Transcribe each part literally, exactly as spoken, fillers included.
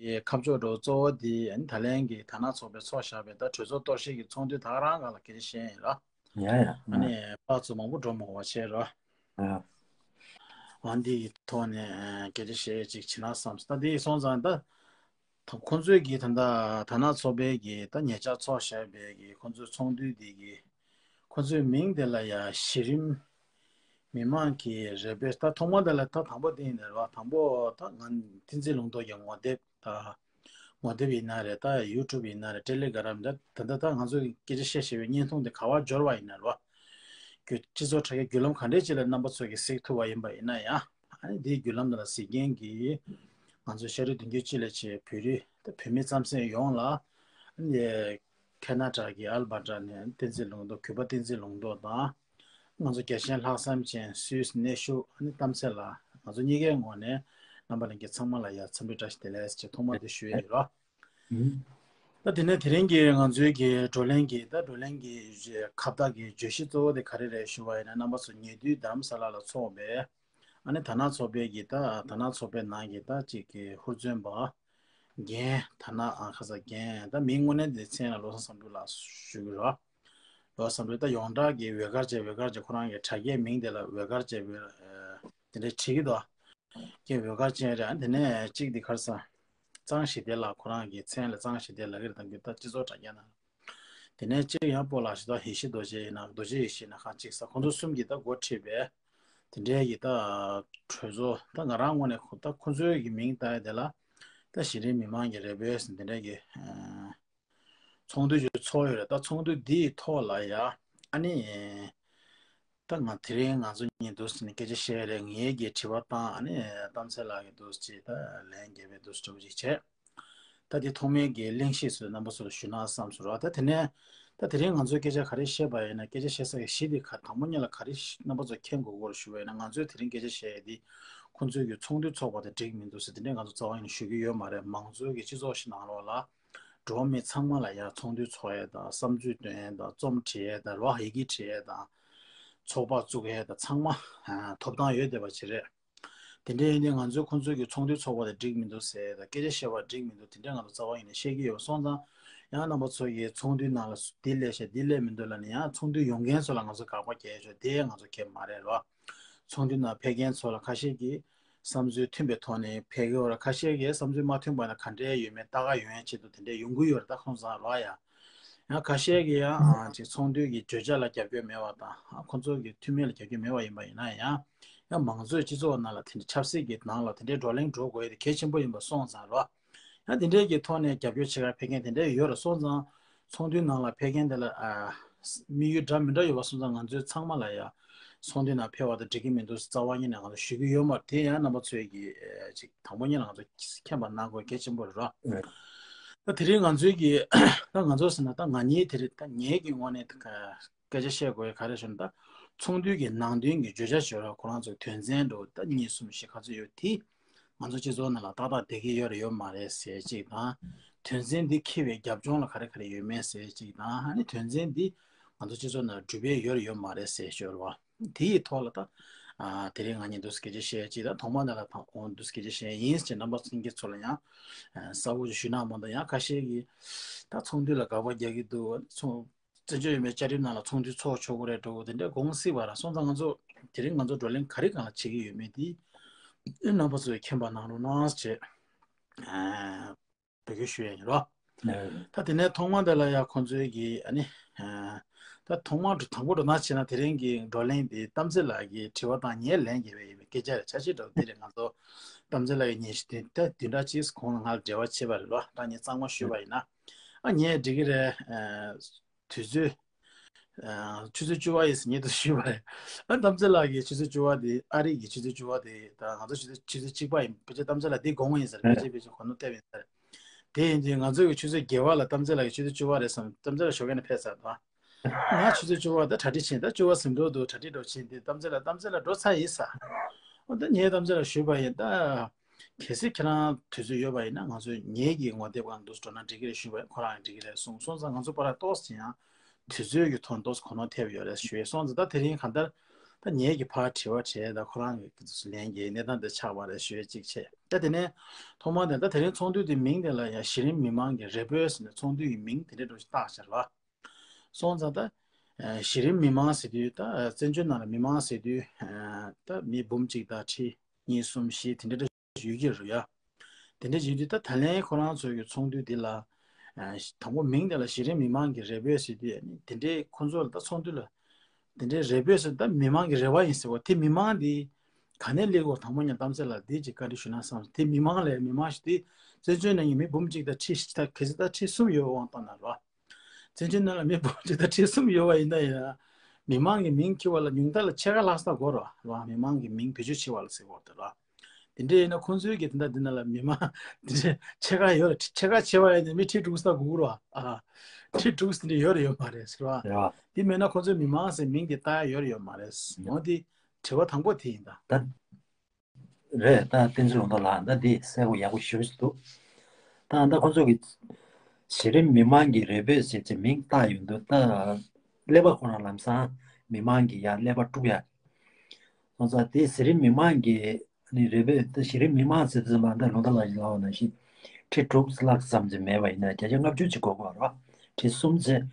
གི་ཁ་ཕྱོགས་འགྲོ་གཙོ་བོ་དེ་ཨ་ནི་ད་ལན་གྱི་དར་ནག་ཚོགས་པའི་ཚོགས་བཞག་པའི་ད་གྲོས་ཚོགས་གཏོར་བཤིག་གི་ཚོགས་འདུ་ད་ག་རང་སྒང་ལ་སྐད་ཆ་བཤད་ཡིན་ར། ཡ་ཡ། ཨ་ནི་པ་ཚོ་མང་པོ་འགྲོ་མ་དགོས་པ་བྱས་ར། ཡ། ཨ་འདི་ཡི་ཐོག་ནས་སྐད་ཆ་བཤད་ཅིག་བྱེད་ན་བསམ་སོང་། ད་འདི་སོང་ཙང་ད་ད་ཁོང་ཚོས་གི་ད་ད་དར་ནག་ཚོགས་པའི་གི་ད་ཉེ་ཆར་ཚོགས་བཞག་པའི་གི་ཁོང་ཚོའི་ཚོགས་འདུ་འདི་གི་ཁོང་ཚོའི་མིང་དེ་ལ་ཡ་གཞི་རིམ་མི་མང་གི་རེ་འབོད། ད་ཐོག་མ་དེ་ལ་ད་དང་པོ་དེ་ཡིན་ནའི་རེད་བ། དང་པོ་ད་ང་བསྟན་འཛིན་ལུང་རྟོགས་ཀྱི་ངོ་དེབ་ད་ངོ་དེབ་ཡིན་ན་རེད། ད་ཡུ་ཊུབ་ཡིན་ན་རེད། ཊེ་ལི་གྷི་རམ། ད་ད་ད་ད་ང་ཚོ་གི་སྐད་ཆ་བཤད་བཤད་པའི་བརྙན་ཐུང་དེ་ག་པར་འབྱོར་བ་ཡིན་ནའི་རེད་བ། རྒྱུ་སྤྱི་ཚོགས་དྲ་རྒྱའི་བརྒྱུད་ལམ་ག་འདྲས་ཅིག་ལ་རྣམ་པ་ཚོ་གིས་གཟིགས་ཐུབ་པ་ཡིན་པ་ཡིན་ན་ཡང་། ཨ་ནི་དེའི་བརྒྱུད་ལམ་དེ་ལ་གཟིགས་མཁན་གྱི་ང་ཚོ་ཤ་རུས་གདོང་རྒྱུད་གཅིག་ལས་བྱེད་བོད་རིགས་ད་བོད་མི་རྩམ་ཟན་ཡོངས་ལ། ཨ་ནི་ཁེ་ན་ཌ་གི་ཨལ་བྷར་ཊ་ནས་བསྟན་འཛིན་ལུང་རྟོགས། གུས་པ་བསྟན་འཛིན་ལུང་རྟོགས་དང་། ང་ཚོ་རྒྱལ་ཞེན་ལྷག་བསམ་ཅན་སུད་སི་གནས་བཞུགས་ཨ་ནི་གཏམ་ཚེ་ལགས། ང་ཚོ་གཉིས་ཀའི་ངོས་ནས་རྣམ་པ་ལྷན་རྒྱས་ཚང་མ་ལ་ཡ་འཚམས་འདྲི་བཀྲ་ཤིས་བདེ་ལེགས་ཅེས་ཐོག་མར་དེ་ཞུ་ཡ་ཡིན་རོགས། ད་དེ་ནས་དེ་རིང་གི་ང་ཚོའི་གི་བགྲོ་གླེང་གི་ད་བགྲོ་གླེང་གི་ཁ་བརྡ་གི་བརྗོད་གཞི་གཙོ་བོ་དེ་ག་རེ་རེད་ཞུ་བ་ཡིན་ན། རྣམ་པ་ཚོ་ཉེ་དུས་རྡ་རམ་ས་ལ་ལ་ཚོགས་པའི་ཨ་ནི་དར་ནག་ཚོགས་པའི་གི་ད་དར་ནག་ཚོགས་པའི་ནང་གི་ད་ཅིག་གི་ཧུར་བརྩོན་པ་རྒན་དར་ནག་ཨ་ཁ་ས་རྒན། ད་མིང་དངོས་གནས་དེ་མཚན་ལ་བློ་བཟང་བསམ་གྲུབ་ལགས་ཞུ་གི་རོགས། བློ་བཟང་བསམ་གྲུབ་ད་ཡོངས་གྲགས་ཀྱི་འོད་དཀར་ཅན། འོད་དཀར་ཅན་ཁོ་རང་གི་དྲ་རྒྱའི་མིང་དེ་ལ་འོད་དཀར་ཅན་འོད་དེ་འདྲས་བྲིས་ཀྱི་འདུག་ཀྱི་འོད་དཀར་ཅན་རེད། ཨ་དེ་ནས་གཅིག་དེ་ག་རེ་ཟ། གཙང་ཞི་བདེ་ལགས། ཁོ་རང་གི་མཚན་ལ་གཙང་ཞི་བདེ་ལགས་ཀྱི་རེད། དང་གི་ད་སྤྱི་ཚོགས་དྲ་རྒྱ་ནང་། དེ་ནས་གཅིག་ཡང་སྤོ་ལགས་ཤིག་ད་ཡེ་ཤེས་རྡོ་རྗེ་ཡིན་ན་རྡོ་རྗེ་ཡེ་ཤེས་ཡིན་ན་ཁ་གཅིག་ས་ཁོང་ཚོ་གསུམ་གྱིས་ད་འགོ་ཁྲིད་པའི་དེ་འདྲའི་གི་ད་གྲོས་ཚོགས། ད་ང་རང་ངོས་ནས་ཁོ་ད་ཁོང་ཚོའི་གི་མིང་བཏགས་ཡ་དེ་ལ་ད་གཞི་རིམ་མི་མང་གི་རེ་འབོད་ཟེར་དེ་འདྲའི་གི་ཚོགས་འདུ་ཞིག་ཚོགས་ཡོད་རེད། ད་ཚོགས་འདུ་འདིའི་ཐོག་ལ་ཡ་ཨ་ནི། ད་ང་དེ་རིང་ང་ཚོ་གཉིས་འདུག་ཟེར་ནས་སྐད་ཆ་བཤད་རེད། ངེད་ཀྱིས་དྲི་བ་བཏང་། ཨ་ནི་གཏམ་ཚེ་ལགས་ཀྱིས་འདུག་ཅེས་ད་ལན་རྒྱབ་པའི་འདུག་འདྲ་པོ་ཅིག་བྱས། ད་དེ་ཐོག་མའི་གི་གླེང་གཞི་ཚོ་རྣམ་པ་ཚོ་ལ་ཞུ་ན་བསམ་སོང་ར། ད་དེ་ནས་ད་དེ་རིང་ང་ཚོས་སྐད་ཆ་ག་རེ་བཤད་པ་ཡིན་ན། སྐད་ཆ་བཤད་ས་གི་གཞི་དེ་ག་དང་པོ་ཉིད་ལ་ག་རེ་རྣམ་པ་ཚོ་མཁྱེན་དགོས་སྐོར་ཞུ་བ་ཡིན་ན། ང་ཚོས་དེ་རིང་སྐད་ཆ་བཤད་ཡ་དེ་ཁོང་ཚོས་ཀྱི་ཚོགས་འདུ་ཚོགས་པ་དེ་འགྲིག་མི་འདུག་ཟེར་དེ་འདྲས་ང་ཚོ་རྩ་བ་ཉིད་ནས་ཞུ་གི་ཡོད་མ་རེད། མང་གཙོའི་གི་སྤྱི་ཚོགས་ཤིག་ནང་ལོགས་ལ། འགྲོ་བ་མི་ཚང་མ་ལ་ཡང་ཚོགས་འདུ་ཚོགས་ཡས་དང་བསམ་ཚུལ་འདོན་ཡས་དང་རྩོམ་འབྲི་ཡས་དང་རོ་ཡི་གེ་འབྲི་ཡས་དང་ཚོགས་པ་བཙུགས་ཡས་དང་ཚང་མ་ཐོབ་ཐང་ཡོད་བསྡད་པ་ཅིག་རེད། དེ་འདྲ་ཡིན་དུས་ང་ཚོའི་ཁོང་ཚོའི་གི་ཚོགས་འདུ་ཚོགས་པ་དེ་འགྲིག་མི་འདུག་ཟེར་དང་སྐད་ཆ་བཤད་པ་འགྲིག་མི་འདུག་དེ་འདྲ་ང་ཚོ་རྩ་བ་ཉིད་ནས་བཤད་ཀྱི་ཡོད་སོང་ཙང་། ཡང་རྣམ་པ་ཚོ་གིས་ཚོགས་འདུའི་ནང་ལ་འདི་སླེབས་ཤག་འདི་སླེབས་མི་འདུག་ལབ་ནས་ཡང་ཚོགས་འདུ་ཡོང་མཁན་ཚོ་ལ་ང་ཚོ་དགག་པ་རྒྱག་ཆོག་དེ་ང་ཚོ་ཁྱད་མ་རེད་རོ། ཚོགས་འདུ་ནང་ཕེབས་མཁན་ཚོ་ལ་ཁ་ཤས་ཀྱིས་བསམ་ཚུལ་མཐུན་པའི་ཐོག་ནས་ཕེབས་ཀྱི་ཡོད་རེད། ཁ་ཤས་ཀྱིས་བསམ་ཚུལ་མ་མཐུན་པ་ན་ག་འདྲས་ཡོད་མེད་ལྟ་ག་ཡོང་ཡ་ཆེད་དུ་དེ་འདྲས་ཡོང་གི་ཡོད་རེད། ད་ཁོང་ཚང་རོ་ཡ། ཡང་ཁ་ཤས་ཀྱིས་ཡང་ཨ་ཅིག་ཚོགས་འདུའི་གི་བརྗོད་བྱ་ལ་རྒྱབ་སྐྱོར་མེད་པ་དང་ཁོང་ཚོ་གི་འཐུས་མི་ལ་རྒྱབ་སྐྱོར་མེད་པ་ཡིན་པ་ཡིན་ན་ཡང་། ཡང་མང་གཙོའི་སྤྱི་ཚོགས་ནང་ལ་དེ་འདྲ་ཆབ་སྲིད་ཀྱི་ནང་ལ་དེ་འདྲའི་བགྲོ་གླེང་འགྲོ་དགོས་ཡ་དེ་གལ་ཆེན་པོ་ཡིན་པ་སོང་ཙང་རོ། ཡང་དེ་འདྲའི་གི་ཐོག་ནས་རྒྱབ་སྐྱོར་བྱེད་གར་ཕེབས་མཁན་དེ་འདྲ་ཡོད་རེད་སོང་ཙང་། ཚོགས་འདུའི་ནང་ལ་ཕེབས་མཁན་དེ་ལ་ཨ་དམིགས་ཡུལ་འདྲ་མི་འདྲ་ཡོད་པ་སོང་ཙང་ང་ཚོའི་ཚང་མ་ལ་ཡ་ཚོགས་འདུའི་ནང་ཕེབས་པ་དང་འགྲིག་གི་མི་འདུག་རྩ་བ་ཉིད་ནས་ང་ཚོ་ཞུ་གི་ཡོད་མ་རེད། དེ་ཡང་རྣམ་པ་ཚོས་ཀྱི་ཨ་ཅིག་དང་པོ་ཉིད་ལ་ང་ཚོ་མཁྱེན་པ་གནང་དགོས་གལ་ཆེན་པོ་རེད་རོ། ད་དེ་རིང་ང་ཚོའི་གི་ད་ང་ཚོ་ཟེར་ན་ད་ང་གཉིས་དེ་རིང་ད་ངེད་ཀྱི་ངོས་ནས་ད་ག་སྐད་ཆ་བཤད་དགོས་ཡ་ག་རེ་ཞུ་ན། ད་ཚོགས་འདུའི་གི་ནང་དོན་གྱི་བརྗོད་བྱ་བརྗོད་རོགས་ཁོ་རང་ཚོའི་དོན་ཚན་འགྲོ་ད་གཉིས་གསུམ་བཞི་ག་ཚོད་ཡོད་དེ། ང་ཚོ་སྤྱི་ཚོགས་ནང་ལ་ཏག་ཏག་བསྡད་ཀྱི་ཡོད་རེད་ཡོད་མ་རེད་ཟེར་གཅིག་དང་། དོན་ཚན་འདི་འཁྱེར་བའི་རྒྱབ་ལྗོངས་ལ་ག་རེ་ག་རེ་ཡོད་མེད་ཟེར་གཅིག་དང་། ཨ་ནི་དོན་ཚན་འདི་ང་ཚོ་སྤྱི་ཚོགས་ནང་གྲུབ་པའི་ཡོད་རེད་ཡོད་མ་རེད་ཟེར་ཞོར་བ། དེ་ཡི་ཐོག་ལ་ད་ཨ་དེ་རིང་ང་གཉིས་འདུག་སྐད་ཆ་བཤད་གཅིག་དང་། ཐོག་མ་ནང་ལ་ད་འོང་འདུག་སྐད་ཆ་བཤད་ཡིན་ཟེར་རྣམ་པ་ཚོ་གི་ཚོ་ལ་ཡང་གསལ་པོ་ཞིག་ཞུས་ན་མ་གཏོགས། ཡང་ཁ་ཤས་ཀྱིས་ད་ཚོགས་འདུ་ལ་དགག་པ་རྒྱག་གི་འདུག་ཚོགས་བཙན་བྱོལ་བོད་མིའི་བཅའ་ཁྲིམས་ནང་ལ་ཚོགས་འདུ་ཚོགས་ཆོག་གི་རེད་འགྲོ་གི་དེ་འདྲའི་དགོངས་སྲིད་པ་ར་སོང་ཙང་། ང་ཚོ་དེ་རིང་ང་ཚོ་བགྲོ་གླེང་ག་རེ་སྒང་ལ་བྱེད་ཀྱི་ཡོད་མེད་དེ་རྣམ་པ་ཚོས་མཁྱེན་པ་གནང་རོགས་གནང་ཞེས་འབོད་སྐུལ་ཞུ་ཡ་ཡིན་རོ། ད་དེ་ནས་ཐོག་མ་དེ་ལ་ཡ་ཁོང་ཚོའི་གི་ཨ་ནི་ད་ཐོག་མ་དང་པོ་འགྲོ་ན་བྱས་ན་དེ་རིང་གི་བགྲོ་གླེང་དེ་གཏམ་ཚེ་ལགས་ཀྱིས་དྲི་བ་དང་ངས་ལན་རྒྱབ་པ་ཡིན་པའི་སྐད་ཆ་རེད། ཆ་ཤས་འདྲ་བོ་དེ་རེད། ང་ཚོ་གཏམ་ཚེ་ལགས་ཀྱིས་ཉིན་ཞིག་དེ་ད་བདུན་ཕྲག་གཅིག་གོང་ལ་ང་ལ་འབྲེལ་བ་བྱས་པ་རེད་རོ། ད་ངས་གཙང་མ་ཞུས་པ་ཡིན་ན། ཨ་ངས་འགྲིག་གི་རེད། དུས་ཚོད། ཨ་ཆུ་ཚོད་བཅུ་པ་ཡིན་ཟེར་ངས་དུ་ཞུས་པ་རེད། ཨ་གཏམ་ཚེ་ལགས་ཀྱིས་ཆུ་ཚོད་བཅུ་པ་དེ་ཨ་རི་གི་ཆུ་ཚོད་བཅུ་པ་དེ་དང་ང་ཚོ་ཆུ་ཚོད་ཆུ་ཚོད་གཅིག་པ་ཡིན། ཕལ་ཆེར་གཏམ་ཚེ་ལགས་འདི་དགོངས་པ་ཡིན་ཟེར། ཕལ་ཆེར་ཕལ་ཆེར་གོ་ནོར་ཐེབས་ཡིན་ཟེར། དེ་ཡིན་དུས་ང་ཚོ་གི་ཆུ་ཚོད་བརྒྱད་པ་ལ་གཏམ་ཚེ་ལགས་ཀྱི་ཆུ་ཚོད་བཅུ་པ་རེད་བསམ། གཏམ་ཚེ་ལགས་ཞོགས་ཀས་ནས་ཕེབས་ཚར་དང་། ང་ཆུ་ཚོད་བཅུ་པ་ད་གྲ་སྒྲིག་ཕྱིན། ད་བཅུ་པ་ཟིན་འགྲོ་འདུག་གྲ་སྒྲིག་འགྲོ་ཕྱིན་དེ་གཏམ་ཚེ་ལགས་གཏམ་ཚེ་ལགས་འགྲོ་ཚར་ཡིན་ས། འོ་ད་ངས་གཏམ་ཚེ་ལགས་ཞུས་པ་ཡིན་ད། གལ་སྲིད་ཁྱེད་རང་དུས་ཚོད་ཡོད་པ་ཡིན་ན་ང་ཚོས་ངེད་ཀྱི་ངོ་དེབ་སྒང་འདུག་འགྲོ་ན་འགྲིག་གི་རེད་ཞུས་པ་ཡིན། ཁོ་རང་ཡང་འགྲིག་གི་རེད་གསུངས་སོང་ཙང་། ང་ཚོ་པ་ར་ཏོག་ཙམ་ཡང་དུས་ཚོད་ཀྱི་ཐོག་ཏོག་ཙམ་གོ་ནོར་ཐེབས་ཡོད་རེད་ཞུས་སོང་ཙང་། ད་དེ་རིང་གང་ལྟར་ ད་ངེད་ཀྱིས་ཕར་དྲི་བ་དྲིས། ད་ཁོ་རང་གིས་ལན་གྱི་གནས་སྟངས་དེ་ཆགས་པ་རེད། ཞུ་ཡས་གཅིག་བྱས། ད་དེ་ནས་ཐོག་མར་དེ་ད་དེ་རིང་ཚོགས་འདུ་དེ་མིང་དེ་ལ་ཡང་གཞི་རིམ་མི་མང་གི་རེ་འབོད་ཟེར་ནས་ཚོགས་འདུ་ཡི་མིང་དེ་འདྲ་འདྲ་ཞིག་བཏགས་བཞག་རེད་བ། སོང་ཙང་ད་གཞི་རིམ་མི་མང་ཟེར་དུས། ད་བཙན་བྱོལ་ནང་ལ་མི་མང་ཟེར་དུས་ད་མི་འབུམ་གཅིག་དང་ཁྲི་གཉིས་གསུམ་བཞི་དེ་འདྲ་འདྲ་ཡོད་ཀྱི་རེད་ཡ། དེ་འདྲ་ཡིན་དུས་ད་ད་ལན་ཁོ་རང་ཚོ་གི་ཚོགས་འདུ་འདི་ལ་ཨ་དང་པོ་མིང་དེ་ལ་གཞི་རིམ་མི་མང་གི་རེ་འབོད་ཟེར་དུས། ཨ་ནི་དེ་འདྲའི་ཁོ་ཚོ་ལ་ད་ཚོགས་འདུ་ལ་དེ་འདྲའི་རེ་འབོད་ཟེར། ད་མི་མང་གི་རེ་བ་ཡིན་ཟེར་བ་དེ། མི་མང་འདི་ག་ནས་སླེབས་ཀྱི་ཡོད། དང་པོ་ཉིད་གཏམ་ཚེ་ལ་འདི་ཅིག་བཀའ་འདྲི་ཞུ་ན་བསམ། དེ་མི་མང་ལས་མི་མང་ཞིག་དེ་བཙན་བྱོལ་ནང་གི་མི་འབུམ་གཅིག་དང་ཁྲི་ད་གལ་སྲིད་ད་ཁྲི་གསུམ་ཡོད་དབང་བཏང་ན་རོ། བཙན་བྱོལ་ནང་ལ་མི་འབུམ་གཅིག་དང་ཁྲི་གསུམ་ཡོད་པ་ཡིན་ན་ཡང་མི་མང་གི་མིང་འཁྱེར་བ་ལ་ཉུང་མཐའ་ལ་ཕྱེད་ཀ་ལྷག་ཙམ་དགོས་རེད་བ། མི་མང་གི་མིང་བེད་སྤྱོད་བྱེད་པ་ལ་ཟེར་དགོས་རེད་བ། དེ་འདྲ་ཡིན་ན་ཁོང་ཚོའི་གི་དེ་འདྲ་འདི་ན་ལ་མི་མང་དེ་འདྲ་ཕྱེད་ཀ་ཡོད་རེད། ཕྱེད་ཀ་ཕྱེད་པ་ཡིན་ན་མི་ཁྲི་དྲུག་ཙམ་དགོས་རེད་བ། ཨ་ཁྲི་དྲུག་དེ་འདྲ་ཡོད་རེད་ཡོད་མ་རེད་ཟེར་བ། ཡ། དེ་མེད་ན་ཁོང་ཚོའི་མི་མང་ཟེར་མིང་དེ་བཏགས་ཡ་ཡོད་རེད་ཡོད་མ་རེད། འོ་དེ་དྲི་བ་དང་པོ་དེ་ཡིན་ད། ད་རེད། ད་བསྟན་འཛིན་ལུང་རྟོགས་ལགས། ད་འདི་གསལ་པོ་ཡག་པོ་ཞེ་པོ་ཅིག་འདུག་ད་ད་ཁོང་ཚོ་གི་གཞི་རིམ་མི་མང་གི་རེ་འབོད་ཟེར་ཅིག་མིང་བཏགས་ཡོང་དུས། ད་ཀླད་པ་ཁོ་རང་ལམ་སང་མི་མང་གི་ཡ་ཀླད་པ་དཀྲུག་ཡ། སོང་ཙང་དེ་གཞི་རིམ་མི་མང་གི་ནི་རེ་འབོད། ད་གཞི་རིམ་མི་མང་ཟེར་དུས་ཙམ་པ། ད་ལུང་རྟོགས་ལགས་ཀྱིས་ལབ་པ་ནང་བཞིན་ཁྲི་དྲུག་ལྷག་ཙམ་ཅིག་མེད་པ་ཡིན་ན་བརྒྱ་ཆ་ལྔ་བཅུ་ཅིག་དགོས་ཀྱི་རེད་བ། ཁྲི་གསུམ་ཙམ་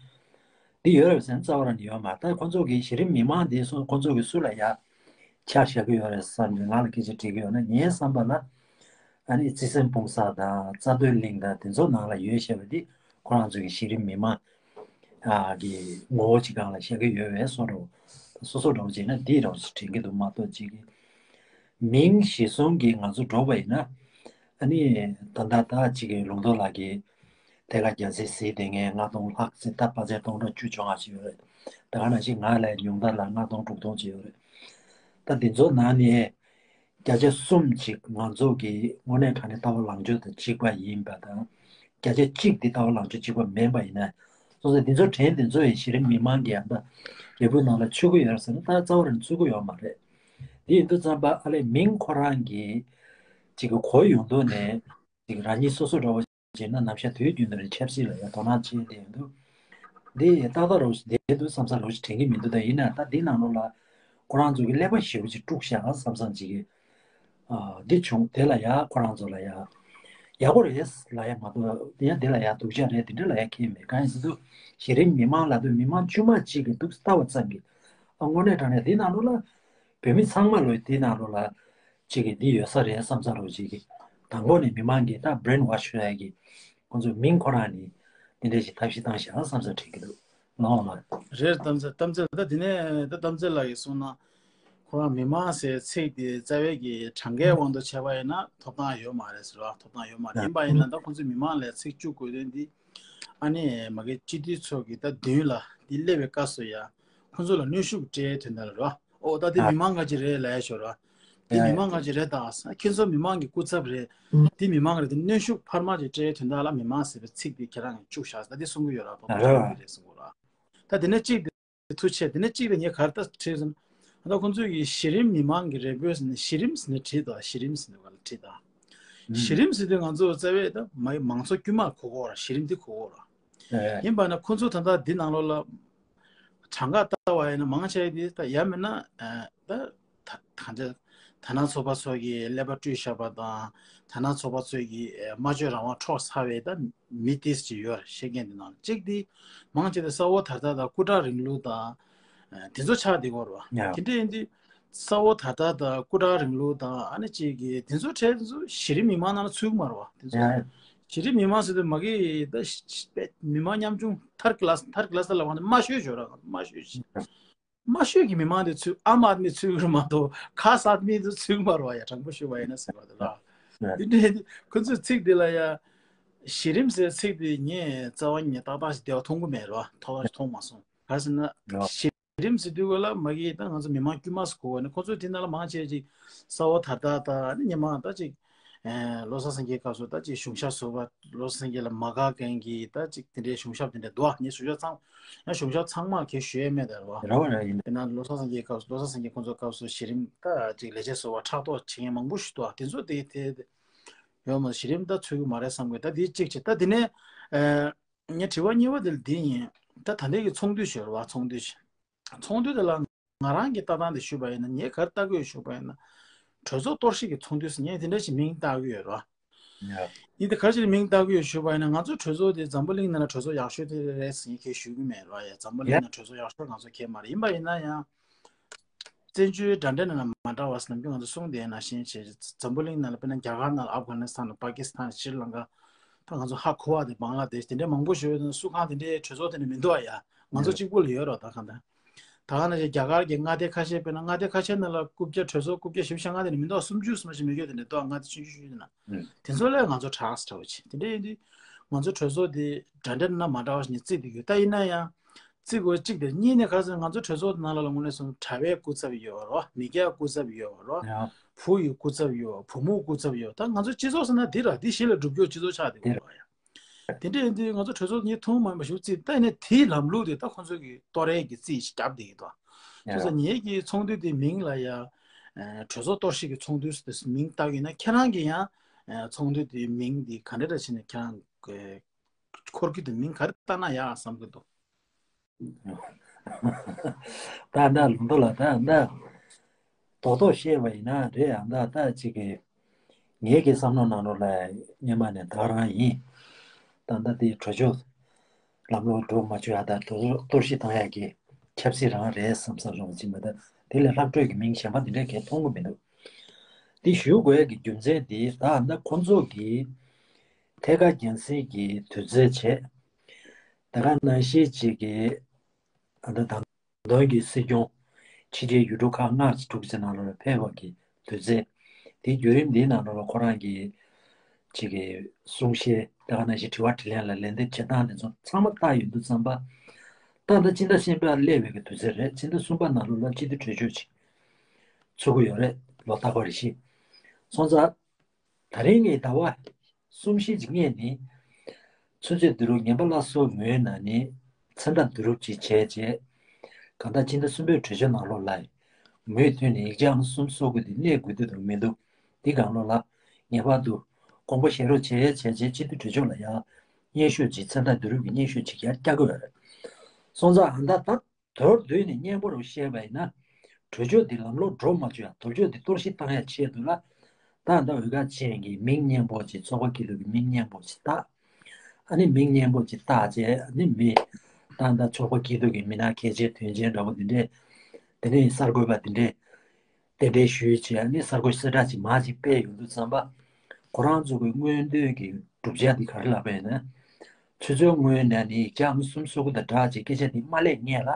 འདི་ཡོད་རེད་ཟེར་ན་རྩ་བ་རང་ནས་ཡོད་མ་རེད། ད་ཁོང་ཚོ་གི་གཞི་རིམ་མི་མང་དེ་སུ། ཁོང་ཚོ་གི་སུ་ལ་ཡ་ཆ་བཞག་གི་ཡོད་རེད་བསམ་ནས་ང་ལ་སྐད་ཆ་དྲིས་ཀྱི་ཡོད་ན། ངའི་བསམ་པ་ལ་ཨ་ནི་བརྩེ་སེམས་སྤུངས་ས་དང་རྩ་མདོ་གླིང་དང་དེ་ཚོ་ནང་ལ་ཡོད་བཤད་པ་འདི་ཁོ་རང་ཚོ་གི་གཞི་རིམ་མི་མང་ཨ་གི་ངོ་བོ་གཅིག་སྒང་ལ་བཤད་ཀྱི་ཡོད་པའི་བཟོ་འདྲ། སོ་སོ་འདྲ་བོ་བྱས་ན་འདི་འདྲ་བོ་ཞིག་དྲན་གྱི་འདུག་མ་གཏོགས། གཅིག་གི་མིང་གཞི་བཟུང་གིས་ང་ཚོ་འགྲོ་བ་ཡིན་ན། ཨ་ནི་ད་ལྟ་ད་གཅིག་གི་ལུང་རྟོགས་ལགས་ཀྱིས་ཐད་ཀར་རྒྱ་ཆེ་གཟིགས་བསྡད་མཁན་ལྔ་སྟོང་ལྷག་ཙམ། ད་དཔལ་འཛེར་སྟོང་ཕྲག་བཅུ་བཅོ་ལྔ་ཅིག་ཡོད་རེད། ད་ག་ནང་བཞིན་ང་ལས་ཉུང་མཐའ་ལ་ལྔ་སྟོང་དྲུག་སྟོང་ཅིག་ཡོད་རེད། ད་འདི་ཚོ་ནང་ནས་བརྒྱ་ཆ་གསུམ་ཅིག་ང་ཚོ་གི་དངོས་གནས་དྲང་གནས་ལྟ་བ་ལངས་ཕྱོགས་དང་གཅིག་པ་ཡིན་པ་དང་། བརྒྱ་ཆ་གཅིག་འདི་ལྟ་བ་ལངས་ཕྱོགས་གཅིག་པ་མིན་པ་ཡིན་ན། སོང་ཙང་འདི་ཚོ་དྲན། འདི་ཚོ་ཡི་གཞི་རིམ་མི་མང་གི་ཡང་ད་རེ་འབོད་ནང་ལ་ཚུད་ཀྱི་ཡོད་ཟེར་ན་ད་རྩ་བ་རང་ཚུད་ཀྱི་ཡོད་མ་རེད། འདི་ཡིན་དུས་ཙམ་པ་ཨ་ལས་མིང་ཁོ་རང་གི་ཅིག་གི་གོ་ཡོང་དུས་ནས་ཅིག་རང་ཉིད་སོ་སོ་འདྲ་བོ་བྱས་ན་ནམ་ཞག་དུས་རྒྱུན་དུ་རེ་ཆབ་སྲིད་ལ་ཡང་དོ་སྣང་བྱས་བསྡད་ཡོང་དུས། འདི་ཏག་ཏག་རོ་བསྡད་འདུག་བསམ་ས་རོ་ཞིག་དྲན་གྱི་མི་འདུག་ད་ཡིན་ན་ད་འདི་ནང་ལོགས་ལ་ཁོ་རང་ཚོ་གི་ཀླད་པ་ཞེ་པོ་ཅིག་དཀྲུགས་ཤག་བསམ་བསམ་ཅིག་གི་ཨ་འདི་བྱུང་། དེ་ལ་ཡ་ཁོ་རང་ཚོ་ལ་ཡ་ཡག་པོ་རེད་ལ་ཡ་མ་གཏོགས། དེ་ཡ་དེ་ལ་ཡ་སྡུག་ཅག་རེད་དེ་འདྲ་ལ་ཡ་ཁེལ་མེད། གང་ཡིན་ཟེར་དུས་གཞི་རིམ་མི་མང་ལབ་དུས་མི་མང་དཀྱུས་མ་གཅིག་གི་འདུག་ལྟ་བ་ཙམ་གྱིས་ཨ་དངོས་གནས་དྲང་གནས་འདི་ནང་ལོགས་ལ་བོད་མི་ཚང་མ་ལོ་འདི་ནང་ལོགས་ལ་གཅིག་གིས་འདི་ཡོད་ས་རེད་བསམ་ས་རོ་གཅིག་གིས་དང་པོ་ནས་མི་མང་གིས་ད་brainwash བྱས་ཀྱི་ཁོང་ཚོའི་མིང་ཁོ་རང་ནས་འདི་འདྲ་ཞིག་ཐབས་ཤེས་བཏང་བཞག་བསམ་ས་དྲན་གྱི་འདུག་ལགས་འོང་ལགས། རེད། གཏམ་ཚེ་གཏམ་ཚེ་ད་འདི་ནས་ད་གཏམ་ཚེ་ལགས་ཀྱིས་གསུངས་ན་ཁོ་རང་མི་མང་ཟེར་ཚིག་དེ་རྩ་བའི་གི་གྲངས་ཀའི་དབང་དུ་བྱས་པ་ཡིན་ན་ཐོབ་ཐང་ཡོད་མ་རེད་ཟེར་བ། ཐོབ་ཐང་ཡོད་མ་རེད། ཡིན་པ་ཡིན་ན་ད་ཁོང་ཚོས་མི་མང་ལ་ཚིག་བཅུག་དགོས་དོན་འདི་ཨ་ནི་མ་གི་སྤྱི་འཐུས་ཚོ་གི་ད་མདུན་ལ་འདི་སླེབས་པའི་སྐབས་སུ་ཡ་ཁོང་ཚོ་ལ་གནོན་ཤུགས་སྤྲད་དོན་དག་རེད་བ། ཨོ་ད་དེ་ཨ་མི་མང་ག་ཅིག་རེད་ལབ་ཡ་ཤོར་བ། དེ་ཡ་མི་ཡ་མང་ག་ཅིག་རེད་ད། ཁྱེད་ཚོ་མི་མང་གི་སྐུ་ཚབ་རེད། དེ་མི་མང་རེད། དེ་གནོན་ཤུགས་འཕར་མ་ཅིག་སྤྲད་དོན་དག་ལ་མི་མང་ཟེར་བའི་ཚིག་དེ་ཁྱེད་རང་གིས་བཅུག་བཞག་ད་དེ་གསུང་གི་ཡོད་ར། ཐོབ་ཐང་ཡོད་རེད་གསུང་གི་ར། ད་དེ་ནས་གཅིག་དེ་ཐུགས་ཆེ། དེ་ནས་གཅིག་དེ་ངས་ག་རེ་ད་དྲིས་ཟེར་ན། ད་ཁོང་ཚོས་ཀྱི་གཞི་རིམ་མི་མང་གི་རེ་འབོད་ཟེར་ནས་གཞི་རིམ་ཟེར་ནས་བྲིས་འདུག་གཞི་རིམ་ཟེར་ནས་ག་ལ་བྲིས་ད། གཞི་རིམ་ཟེར་དུས་ང་ཚོ་རྩ་བའི་ད་མ་མང་ཚོགས་དཀྱུས་མ་གོ་གོ་ར། གཞི་རིམ་དེ་གོ་གོ་ར། ཡིན་པ་ན་ཁོ་ཚོ་ད་ལྟ་འདི་ནང་ལོགས་ལ་གྲངས་ཀ་ལྟ་བ་ཡིན་ན་མང་ཆེ་འདི་ད་ཡ་མིན་ན་ད་ད་ད་ད་ད་ན་ཚོགས་པ་ཚོ་གི་ཀླད་པ་བཀྲུས་བཞག་པ་དང་ད་ན་ཚོགས་པ་ཚོ་གི་སྨྲ་བརྗོད་རང་དབང་འཕྲོག་ཚར་བའི་ད་མི་ཏིས་ཅིག་ཡོད་རེད། བཤད་མཁན་འདི་ནང་གཅིག་འདི་མང་ཆེ་འདི་ས་འོག་ད་ལྟ་ད་སྐུ་དྲག་རིང་ལུགས་དང་དེ་ཚོ་ཆགས་བསྡད་ཀྱི་ཡོད་རེད་བ། དེ་འདྲ་ཡིན་དུས། ས་འོག་ད་ལྟ་དང་སྐུ་དྲག་རིང་ལུགས་དང་ཨ་ནི་གཅིག་གི་དེ་ཚོ་གྲས་དེ་ཚོ་གཞི་རིམ་མི་མང་ནང་ལ་ཚུད་ཀྱི་མ་རེད་བ། དེ་ཚོ་ཡ་གཞི་རིམ་མི་མང་ཟེར་དུས་མ་གི་ད་མི་མང་ཉམ་ཆུང་ཐར་ཀི་ལ་སི་ཐར་ཀི་ལ་སི་ལ་བ་ནི་དམའ་ཤོས་བརྗོད་ར། དམའ་ཤོས་ཤིག་དམའ་ཤོས་ཀྱི་མི་མང་དེ་ཚུད། ཨམ་ཨད་མི་ཚུད་ཀྱི་རེད་མ་གཏོགས་ཁ་ས་ཨད་མི་དེ་ཚུད་ཀྱི་མ་རེད་བ། ཡ་དྲང་པོ་ཞུ་བ་ཡིན་ན་ཟེར་བ་དེ་ལ། དེ་འདྲའི་ཁོ་ཚོའི་ཚིག་དེ་ལ་ཡ་གཞི་རིམ་ཟེར་ཚིག་དེ་ངས་རྩ་བ་ཉིད་ཏག་ཏག་ཞིག་དེ་བ་མཐོང་གི་མེད་རེད་བ། ཐོག་མཐོང་མ་སོང་། ག་རེ་ཟེར་ན། གཞི་རིམ་ཟེར་དུས་ག་ལ་མ་གི་ད་ང་ཚོ་མི་མང་དཀྱུས་མ་ཟེར་གོ་བ་ནི་ཁོ་ཚོ་དེ་ནང་ལ་མང་ཆེ་ཅིག་ས་འོག་ད་ལྟ་ད་ནི་སྔོན་མ་ད་ཅིག་ལོ་གསར་སངས་རྒྱས་སྐབས་སུ་ད་ཅིག་གཞུང་ཞབས་ཟུར་པ་ལོ་གསར་སངས་རྒྱས་ལ་མ་དགའ་མཁན་གྱི་ད་ཅིག་དེ་འདྲའི་གཞུང་ཞབས་དེ་འདྲ་འདུག་ངས་གཞུང་ཞབས་ཚང་ཡང་གཞུང་ཞབས་ཚང་མ་གས་ཞུ་ཡས་མེད་ད་རེད་བ། རེད་བ་རེད་ཡིན། དེ་ན་ལོ་གསར་སངས་རྒྱས་སྐབས་སུ་ལོ་གསར་སངས་རྒྱས་ཁོང་ཚོ་སྐབས་སུ་གཞི་རིམ་ད་ཅིག་ལས་བྱེད་ཟུར་པ་ཕྲག་དོག་བྱེད་མཁན་མང་པོ་ཞིག་འདུག་དེ་ཚོ་དེ་དེ་ཡོད་མ་གཞི་རིམ་ད་ཚུད་ཀྱི་མ་རེད་བསམ་གི། ད་དེ་གཅིག་བྱས། ད་དེ་ནས་ངས་དྲི་བ་གཉིས་པ་དེ་ལ་འདི་ཡིན། ད་ད་ལྟའི་གི་ཚོགས་འདུ་ཞུ་རེད་བ། ཚོགས་འདུ་ཚོགས་འདུ་དེ་ལ་ ང་རང་གི་ལྟ་སྟངས་དེ་ཞུས་པ་ཡིན་ན། ངས་ག་རེ་ལྟ་གི་ཡོད་ཞུས་པ་ཡིན་ན། གྲོས་ཚོགས་གཏོར་བཤིག་གི་ཚོགས་འདུ་ཟེར་ངས་དེ་འདྲ་ཞིག་མིང་བཏགས་ཀྱི་ཡོད་རེད་བ། ཡ། ཡིན་དེ་ག་རེ་བྱས་ནས་མིང་བཏགས་ཀྱི་ཡོད་ཞུས་པ་ཡིན་ན། ང་ཚོ་གྲོས་ཚོགས་དེ་འཛམ་བུ་གླིང་ནང་ལ་གྲོས་ཚོགས་ཡག་ཤོས་དེ་རེད་ཟེར་ངས་གང་ཡང་ཞུ་གི་མེད་རེད་བ། ཡ། འཛམ་བུ་གླིང་ཡ། ནང་གྲོས་ཚོགས་ཡག་ཤོས་ང་ཚོ་གང་ཡང་མ་རེད། ཡིན་པ་ཡིན་ན་ཡང་། བཙན་བྱོལ་འདྲ་འདྲ་ནང་ལ་མ་འདྲ་བ་ཟེར་ནམ་རྒྱུན་ང་ཚོ་གསུངས་བསྡད་ནང་བཞིན་བྱས། འཛམ་བུ་གླིང་ནང་ལ་དཔེར་ན་རྒྱ་གར་ནང་ལ་ཨབ་གྷ་ནི་སི་ཐན་དང་པ་ཀི་སི་ཐན། ཤྲི་ལང་ཀ། ད་ང་ཚོ་ཧ་གོ་བ་དེ་བང་ལ་དེཤ་དེ་འདྲའི་མང་པོ་ཞིག་ཡོད་དུས། སུ་གང་དེ་འདྲའི་གྲོས་ཚོགས་དེ་ནས་མི་འདུག་ཨ། ཡ། ང་ཚོ་ཡ། གཅིག་པུ་ལ་ཡོད་རོགས། ད་གང་ལྟར་ད་ག་ནང་བཞིན་རྒྱ་གར་གྱི་མངའ་སྡེ་ཁ་ཤས། དཔེར་ན་མངའ་སྡེ་ཁ་ཤས་ནང་ལ་རྐུབ་བཀྱག་གྲོས་ཚོགས་རྐུབ་བཀྱག་བཞི་བཅུ་ཞེ་ལྔ་དེ་ནས་མི་འདུག་ཨ། སུམ་ཅུ་སུམ་ཅུ་མི་སྐྱོ་དེ་འདྲ་འདུག་ཨ། མངའ་སྡེ་ཆུང་ཆུང་ཆུང་ཆུང་ནང་། ཨུ། དེ་ཚོ་ལས་ང་ཚོ་དྲག་ས་འདྲ་བོ་ཅིག་དེ་འདྲ་ཡིན་དུས། ང་ཚོ་གྲོས་ཚོགས་དེ་འདྲ་འདྲ་ན་མ་འདྲ་བ་ཞིག་ནས་བརྩིས་བསྡད་ཡོད། ད་ཡིན་ན་ཡང་། བརྩི་དགོས་གཅིག་དེ། གཉིས་ནས་ག་རེ་ཟེར་ན། ང་ཚོ་གྲོས་ཚོགས་ནང་ལ་ལ་དངོས་གནས་སོང་ཙང་གྲྭ་པའི་སྐུ་ཚབ་ཡོད་རོགས། མི་སྐྱ་སྐུ་ཚབ་ཡོད་རོགས། ཡང་། བུ་ཡི་སྐུ་ཚབ་ཡོད། བུ་མོ་སྐུ་ཚབ་ཡོད། ད་ང་ཚོ་སྤྱི་ཚོགས་ཟེར་ན་འདི་ར། འདི་གཞི་ལ་གྲུབ་རྒྱུ་སྤྱི་ཚོགས་ཆགས་བསྡད་ཡོད་རོགས། ཡང་། དེ་འདྲ་ཡིན་དུས་ང་ཚོ་གྲོས་ཚོགས་གཉིས་ཐུན་མོང་མ་ཡིན་པ་ཞིག་བརྩིས། ད་ཡིན་ནའི་དེའི་ལམ་ལུགས་དེ་ད་ཁོང་ཚོ་གིས་གཏོར་ཡས་ཀྱི་རྩིས་ཤིག་བརྒྱབ་བསྡད་ཀྱི་འདུག། ཡང་། བྱས་ཙང་ངེད་ཀྱི་ཚོགས་འདུ་དེའི་མིང་ལ་ཡ། ཨ། གྲོས་ཚོགས་གཏོར་བཤིག་གི་ཚོགས་འདུ་ཟེར་མིང་བཏགས་ཡོད་ན། ཁྱེད་རང་གིས་ཡང་། ཨ། ཚོགས་འདུ་དེའི་མིང་དེ་ག་འདྲ་འདྲ་བྱས་ནས་ཁྱེད་རང་གི་འཁོར་གི་དེ་མིང་ག་རེ་བཏགས་ན་ཡག་བསམ་གི་འདུག། ད་ལྟ་ལུང་རྟོགས་ལགས། ད་ལྟ་རྡོག་རྡོག་བཤད་པ་ཡིན་ན་རེད། ཡང་ད་ལྟ་གཅིག་གི་ངེད་ཀྱི་བསམ་བློ་ནང་ལོགས་ལ་སྔོན་མ་ནས་ད་ག་རང་ཡིན། ད་ལྟ་དེ་གྲོས་ཆོད་ལམ་ལྷོང་འགྲོ་མ་བཅུག་ཡ། ད་གཏོར་གཏོར་བཤིག་བཏང་ཡ་གི་ཆབ་སྲིད་རང་རེད་བསམ་བསམ་རུང་ཅིག་མ་གཏོགས། དེ་ལས་ལྷག་འཕྲོས་ཀྱི་མིང་གཞན་པ་དེ་འདྲ་གས་མཐོང་གི་མི་འདུག། དེ་ཞུ་དགོས་ཡ་གི་རྒྱུ་མཚན་དེ། ད་ལྟ་ཁོང་ཚོ་གིས་ཐད་ཀར་རྒྱང་སྲིང་གི་དུས་ཚོད་བྱས། ད་ག་ནང་བཞིན་གཅིག་གི་ཨ། ད་ད་དོན་གྱི་སྲིད་སྐྱོང་ཕྱི་རྒྱལ་ཡུལ་གྲུ་ཁག་ལྔ་དྲུག་ཅིག་ནང་ལ་ཕེབས་པ་གི་དུས་ཚོད། དེའི་བརྒྱུད་རིམ་འདིའི་ནང་ལོགས་ལ་ཁོ་རང་གི་གཅིག་གི་གསུང་བཤད། ད་ག་ནང་བཞིན་དྲི་བ་དྲིས་ལན་ལ་ལན་འདེབས་བྱེད་སྟངས་དེ་ཚོ་ཚང་མ་བལྟས་ཡོང་དུས་ཙམ་པ། ད་ལྟ་སྤྱི་ཟླ་གསུམ་པ་སླེབས་པའི་གི་དུས་ཚོད་རེད། སྤྱི་ཟླ་གསུམ་པ་ནང་ལོགས་ལ་སྤྱི་འཐུས་གྲོས་ཆོད་ཅིག་ཚུགས་ཀྱི་ཡོད་རེད། ལོ་རྟག་པ་རེ་བཞིན། སོང་ཙང་། ད་རིང་གི་ཟླ་བ་གསུམ་བཞི་ཅིག་སྔོན་ནས་ཆུ་ཚོད་བདུན་རུ་ངན་པ་སླར་གསོ་མུའུ་ནང་ནས་མཚན་རྟགས་བསྡུ་རུབ་ཅིག་བྱས་རྗེས། གང་ལྟར་སྤྱི་ཟླ་གསུམ་པའི་གྲོས་ཆོད་ནང་ལོགས་ལ་མུའུ་མཐུད་ནས་ཡིག་ཆ་ཨང་གསུམ་སོ་དགུ་དེ་གནས་དགོས་ཀྱི་འདུག་མི་འདུག། འདི་སྒང་ལོགས་ལ་ངེས་པར་དུ་དགོངས་པ་བཞེས་རོགས་བྱས་བྱས་རྗེས། སྤྱི་འཐུས་གྲོས་ཆོད་ལ་ཡང་སྙན་ཞུ་ཅིག། མཚན་རྟགས་བསྡུ་རུབ་ཀྱི་སྙན་ཞུ་ཅིག་ཡར་བསྐྱར་དགོས་པ་རེད། སོང་ཙང་ཨ། ད་ད། མདོར་བསྡུས་ནས་སྙན་པོ་རུ་བཤད་པ་ཡིན་ན། གྲོས་ཆོད་འདི་ལམ་ལྷོང་འགྲོ་མ་བཅུག་ཡ། གྲོས་ཆོད་འདི་གཏོར་བཤིག་བཏང་ཡ་ཆེད་དུ་ལ། ད་ལྟ་འོས་ཁ་ཅན་གྱི་མིང་སྙན་པོ་ཅིག། ཚོགས་པ་སྐྱིད་སྡུག་གི་མིང་སྙན་པོ་ཅིག་བཏགས། ཨ་ནི་མིང་སྙན་པོ་ཅིག་བཏགས་རྗེས། ཨ་ནི་མི། ད་ལྟ་ཚོགས་པ་སྐྱིད་སྡུག་གི་མི་སྣ་གལ་ཆེ་དོན་ཆེན་འདྲ་པོ་འདི་འདྲས། དེ་ནས་གསར་འགོད་པ་འདི་འདྲས། གདན་འདྲེན་ཞུས་བྱས། ཨ་ནི་གསར་འགོད་གསལ་བསྒྲགས་ཅིག་མར་ཅིག་སྤེལ་ཡོང་དུས་ཙམ་པ། ཁོ་རང་ཚོ་གི་མངོན་འདོད་ཀྱི་བསྒྲུབ་བྱ་འདི་ག་རེ་ལབ་པ་ཡིན་ན། ཆུ་ཚོད་སྔོན་ནས་ནི་ཡིག་ཆ་ཨང་གསུམ་སོ་དགུ་དང་སྦྲགས་ཅིག་སྐད་ཆ་འདི་མ་སླེབས་སྔོན་ལ།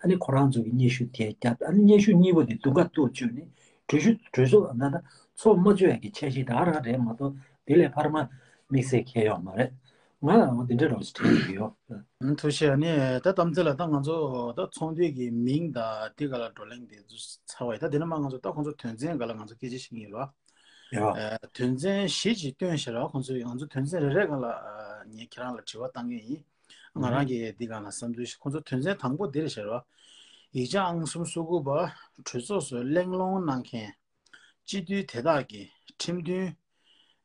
ཨ་ནི་ཁོ་རང་ཚོ་གི་སྙན་ཞུ་དེ་བརྒྱབ། ཨ་ནི་སྙན་ཞུ་གཉིས་པོ་དེ་དུས་འགོ་ཐུག་བཅུག་ནས་གྲོས་ཞུ་གྲོས་ཚོགས་ད་ལྟ་ཚོགས་མ་བཅུག་ཡ་གི་འཆར་གཞི་ད་ག་རང་རེད་མ་གཏོགས། དེ་ལས་འཕར་མ་དམིགས་བསལ་གང་ཡང་ཡོད་མ་རེད། ང་ལའང་འདི་འདྲ་རང་ཞིག་དྲན་གྱི་ཡོད། ཐུགས་རྗེ་ཆེ། ཨ་ནི་ད་གཏམ་ཚེ་ལ། ད་ང་ཚོ་ད་ཚོགས་འདུ་གི་མིང་དང་དེ་ག་ལ་བགྲོ་གླེང་དེ་ཚོ་ཚར་བ་ཡིན། ད་དེ་ནས་མར་ང་ཚོ་ད་ཁོང་ཚོ་དོན་ཚན་ག་ལ་ང་ཚོ་སྐད་ཆ་བཤད་ཀྱི་ཡིན་ལ། ཡོད། ཨ། དོན་ཚན་བཞི་ཅིག་བཏོན་བཞག་ར། ཁོང་ཚོས་ང་ཚོ་དོན་ཚན་རེ་རེ་སྒང་ལ། ཨ། ངས་ཁྱེད་རང་ལ་དྲི་བ་བཏང་གི་ཡིན། ང་རང་གིས་འདི་སྒང་ལ་བསམ་ཚུལ་ཞིག། ཁོང་ཚོ་དོན་ཚན་དང་པོ་འདི་རེད་བཞག་ར། ཡིག་ཆ་ཨང་གསུམ་སོ་དགུ་པ། གྲོས་ཚོགས་སུ་གླེང་སློང་གནང་མཁན་སྤྱི་འཐུས་དེ་དག་གིས་ཁྲིམས་མཐུན་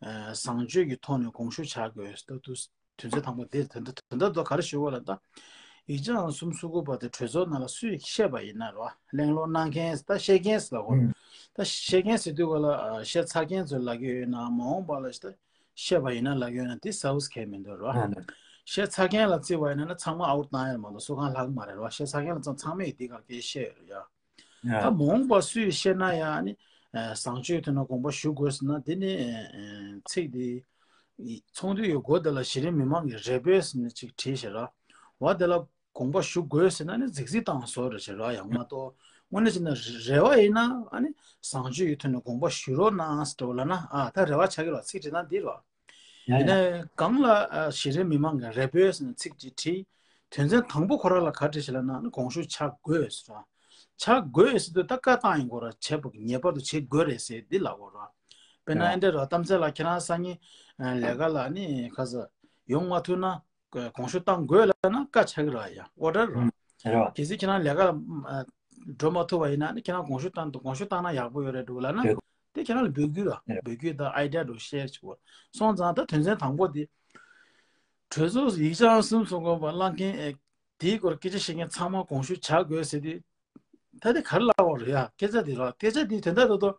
ཨ། བཟང་སྤྱོད་ཀྱི་ཐོག་ནས་དགོངས་ཞུ་བྱ་དགོས། ད་དུ་དོན་ཚན་དང་པོ་འདི་དོན་དག་དོན་དག་དུ་ག་རེ་ཞུ་དགོས་ལབ་ན། ད་ཡིག་ཆ་ཨང་གསུམ་སོ་དགུ་པ་དེ་གྲོས་ཚོགས་ནང་ལ་སུས་བཤད་པ་ཡིན་ན་རོ། གླེང་སློང་གནང་མཁན། ད་བཤད་མཁན་ཟེར་ལབ་དགོས། ཨང་། ད་བཤད་མཁན་ཟེར་དུས་ག་ལ། ཨ། བཤད་ཚར་མཁན་ཚོས་ལབ་ཀྱི་ཡོད་ན། མ་འོངས་པ་ལ་ད་བཤད་པ་ཡིན་ན་ལབ་ཀྱི་ཡོད་ན། དེ་ཟ་འུ་ཟ་གང་ཡང་མི་འདུག་རོ། ཨ་ནི། བཤད་ཚར་མཁན་ལ་བརྩི་བ་ཡིན་ན་ན་ཚང་མ་ཨའུཊ་བཏང་ཡ་མ་གཏོགས་སུ་གང་ལྷག་མ་རེད་རོ། བཤད་ཚར་མཁན་ལ་ཚང་ཚང་མས་འདི་ག་སྐད་བཤད་ཡོད་རེད་ཡ། ད་མ་འོངས་པ་སུས་བཤད་ན་ཡང་ནི། ཨ། བཟང་སྤྱོད་ཐོག་ནས་དགོངས་པ་ཞུ་དགོས་ཟེར་ན། དེ་ནི། ཨ། ཚིག་དེ་ཚོགས་འདུ་ཡི་འགོ་དེ་ལ་གཞི་རིམ་མི་མང་གི་རེ་འབོད་ཟེར་ནས་ཅིག་བྲིས་བཞག་ར། འོ་དེ་ལ་དགོངས་པ་ཞུ་དགོས་ཟེར་ན་ནི་རྫིག་རྫིག་བཏང་བཟོ་འདྲ་བྱེད་ར། ཡང་མ་གཏོགས་དངོས་གནས་བྱས་ན་རེ་བ་ཡིན་ན། ཨ་ནི་བཟང་སྤྱོད་ཀྱི་ཐོག་ནས་དགོངས་པ་ཞུ་རོགས་གནང་ཟེར་བ་ལབ་ན། ཨ། ད་རེ་བ་ཆགས་ཀྱི་ར། ཚིག་བྲིས་ན་འདི་ར། ཡ་ཡིན་ཡ། ནའི་སྒང་ལ། ཨ། གཞི་རིམ་མི་མང་གི་རེ་འབོད་ཟེར་ནས་ཚིག་ཅིག་བྲིས། དོན་ཚན་དང་པོ་ཁོ་རང་ལ་ག་རེ་བྲིས་ཤག་ལབ་ན། ཨ་ནི་དགོངས་ཞུ་བྱ་དགོས་ཟེར་ར། བྱ་དགོས་ཟེར་དུས་ད་བཀའ་བཏང་ཡིན་དགོས་ར། བྱེད་དགོས། ངེས་པར་དུ་བྱེད་དགོས་རེད་ཟེར་འདི་ལབ་དགོས་ར། དཔེར་ན། ཡ། ཨེ་འདྲ་ར། གཏམ་ཚེ་ལ་ཁྱེད་རང་སང་ཉིན། ཨ། ལས་ཀ་ལ་ནི་ག་ས་ཡོང་མ་ཐུབ་ན། དགོངས་ཞུ་བཏང་དགོས་ལབ་ན་བཀའ་ཆགས་ཀྱི་ར་ཡ། ཨོ་ཌར་ར། ཨུམ། རེད་བ། གལ་སྲིད་ཁྱེད་རང་ལས་ཀ་ལ། ཨ། འགྲོ་མ་ཐུབ་པ་ཡིན་ན་ནི་ཁྱེད་རང་དགོངས་ཞུ་བཏང་དུ་དགོངས་ཞུ་བཏང་ན་ཡག་པོ་ཡོད་རེད་འདུག་ལབ་ན། རེད། དེ་ཁྱེད་རང་ལ་འབོད་སྐུལ་ར། རེད། འབོད་སྐུལ་དང་ཨའི་ཌི་ཡ་འདྲ་བོ་ཤེར་བྱེད་དགོས། སོང་ཙང་ད་དོན་ཚན་དང་པོ་དེ། གྲོས་ཚོགས་སུ་ཡིག་ཆ་ཨང་གསུམ་སོ་དགུ་པ་བླངས་མཁན། ཨེ། དེའི་སྐོར་སྐད་ཆ་བཤད་མཁན་ཚང་མ་དགོངས་ཞུ་བྱ་དགོས་ཟེར་དུས། ད་དེ་ག་རེ་ལབ་པ་རེད་ཡ། སྐད་ཆ་དེ་རོ། སྐད་ཆ་དེའི་དོན་དག་ཏོག་ཏོ།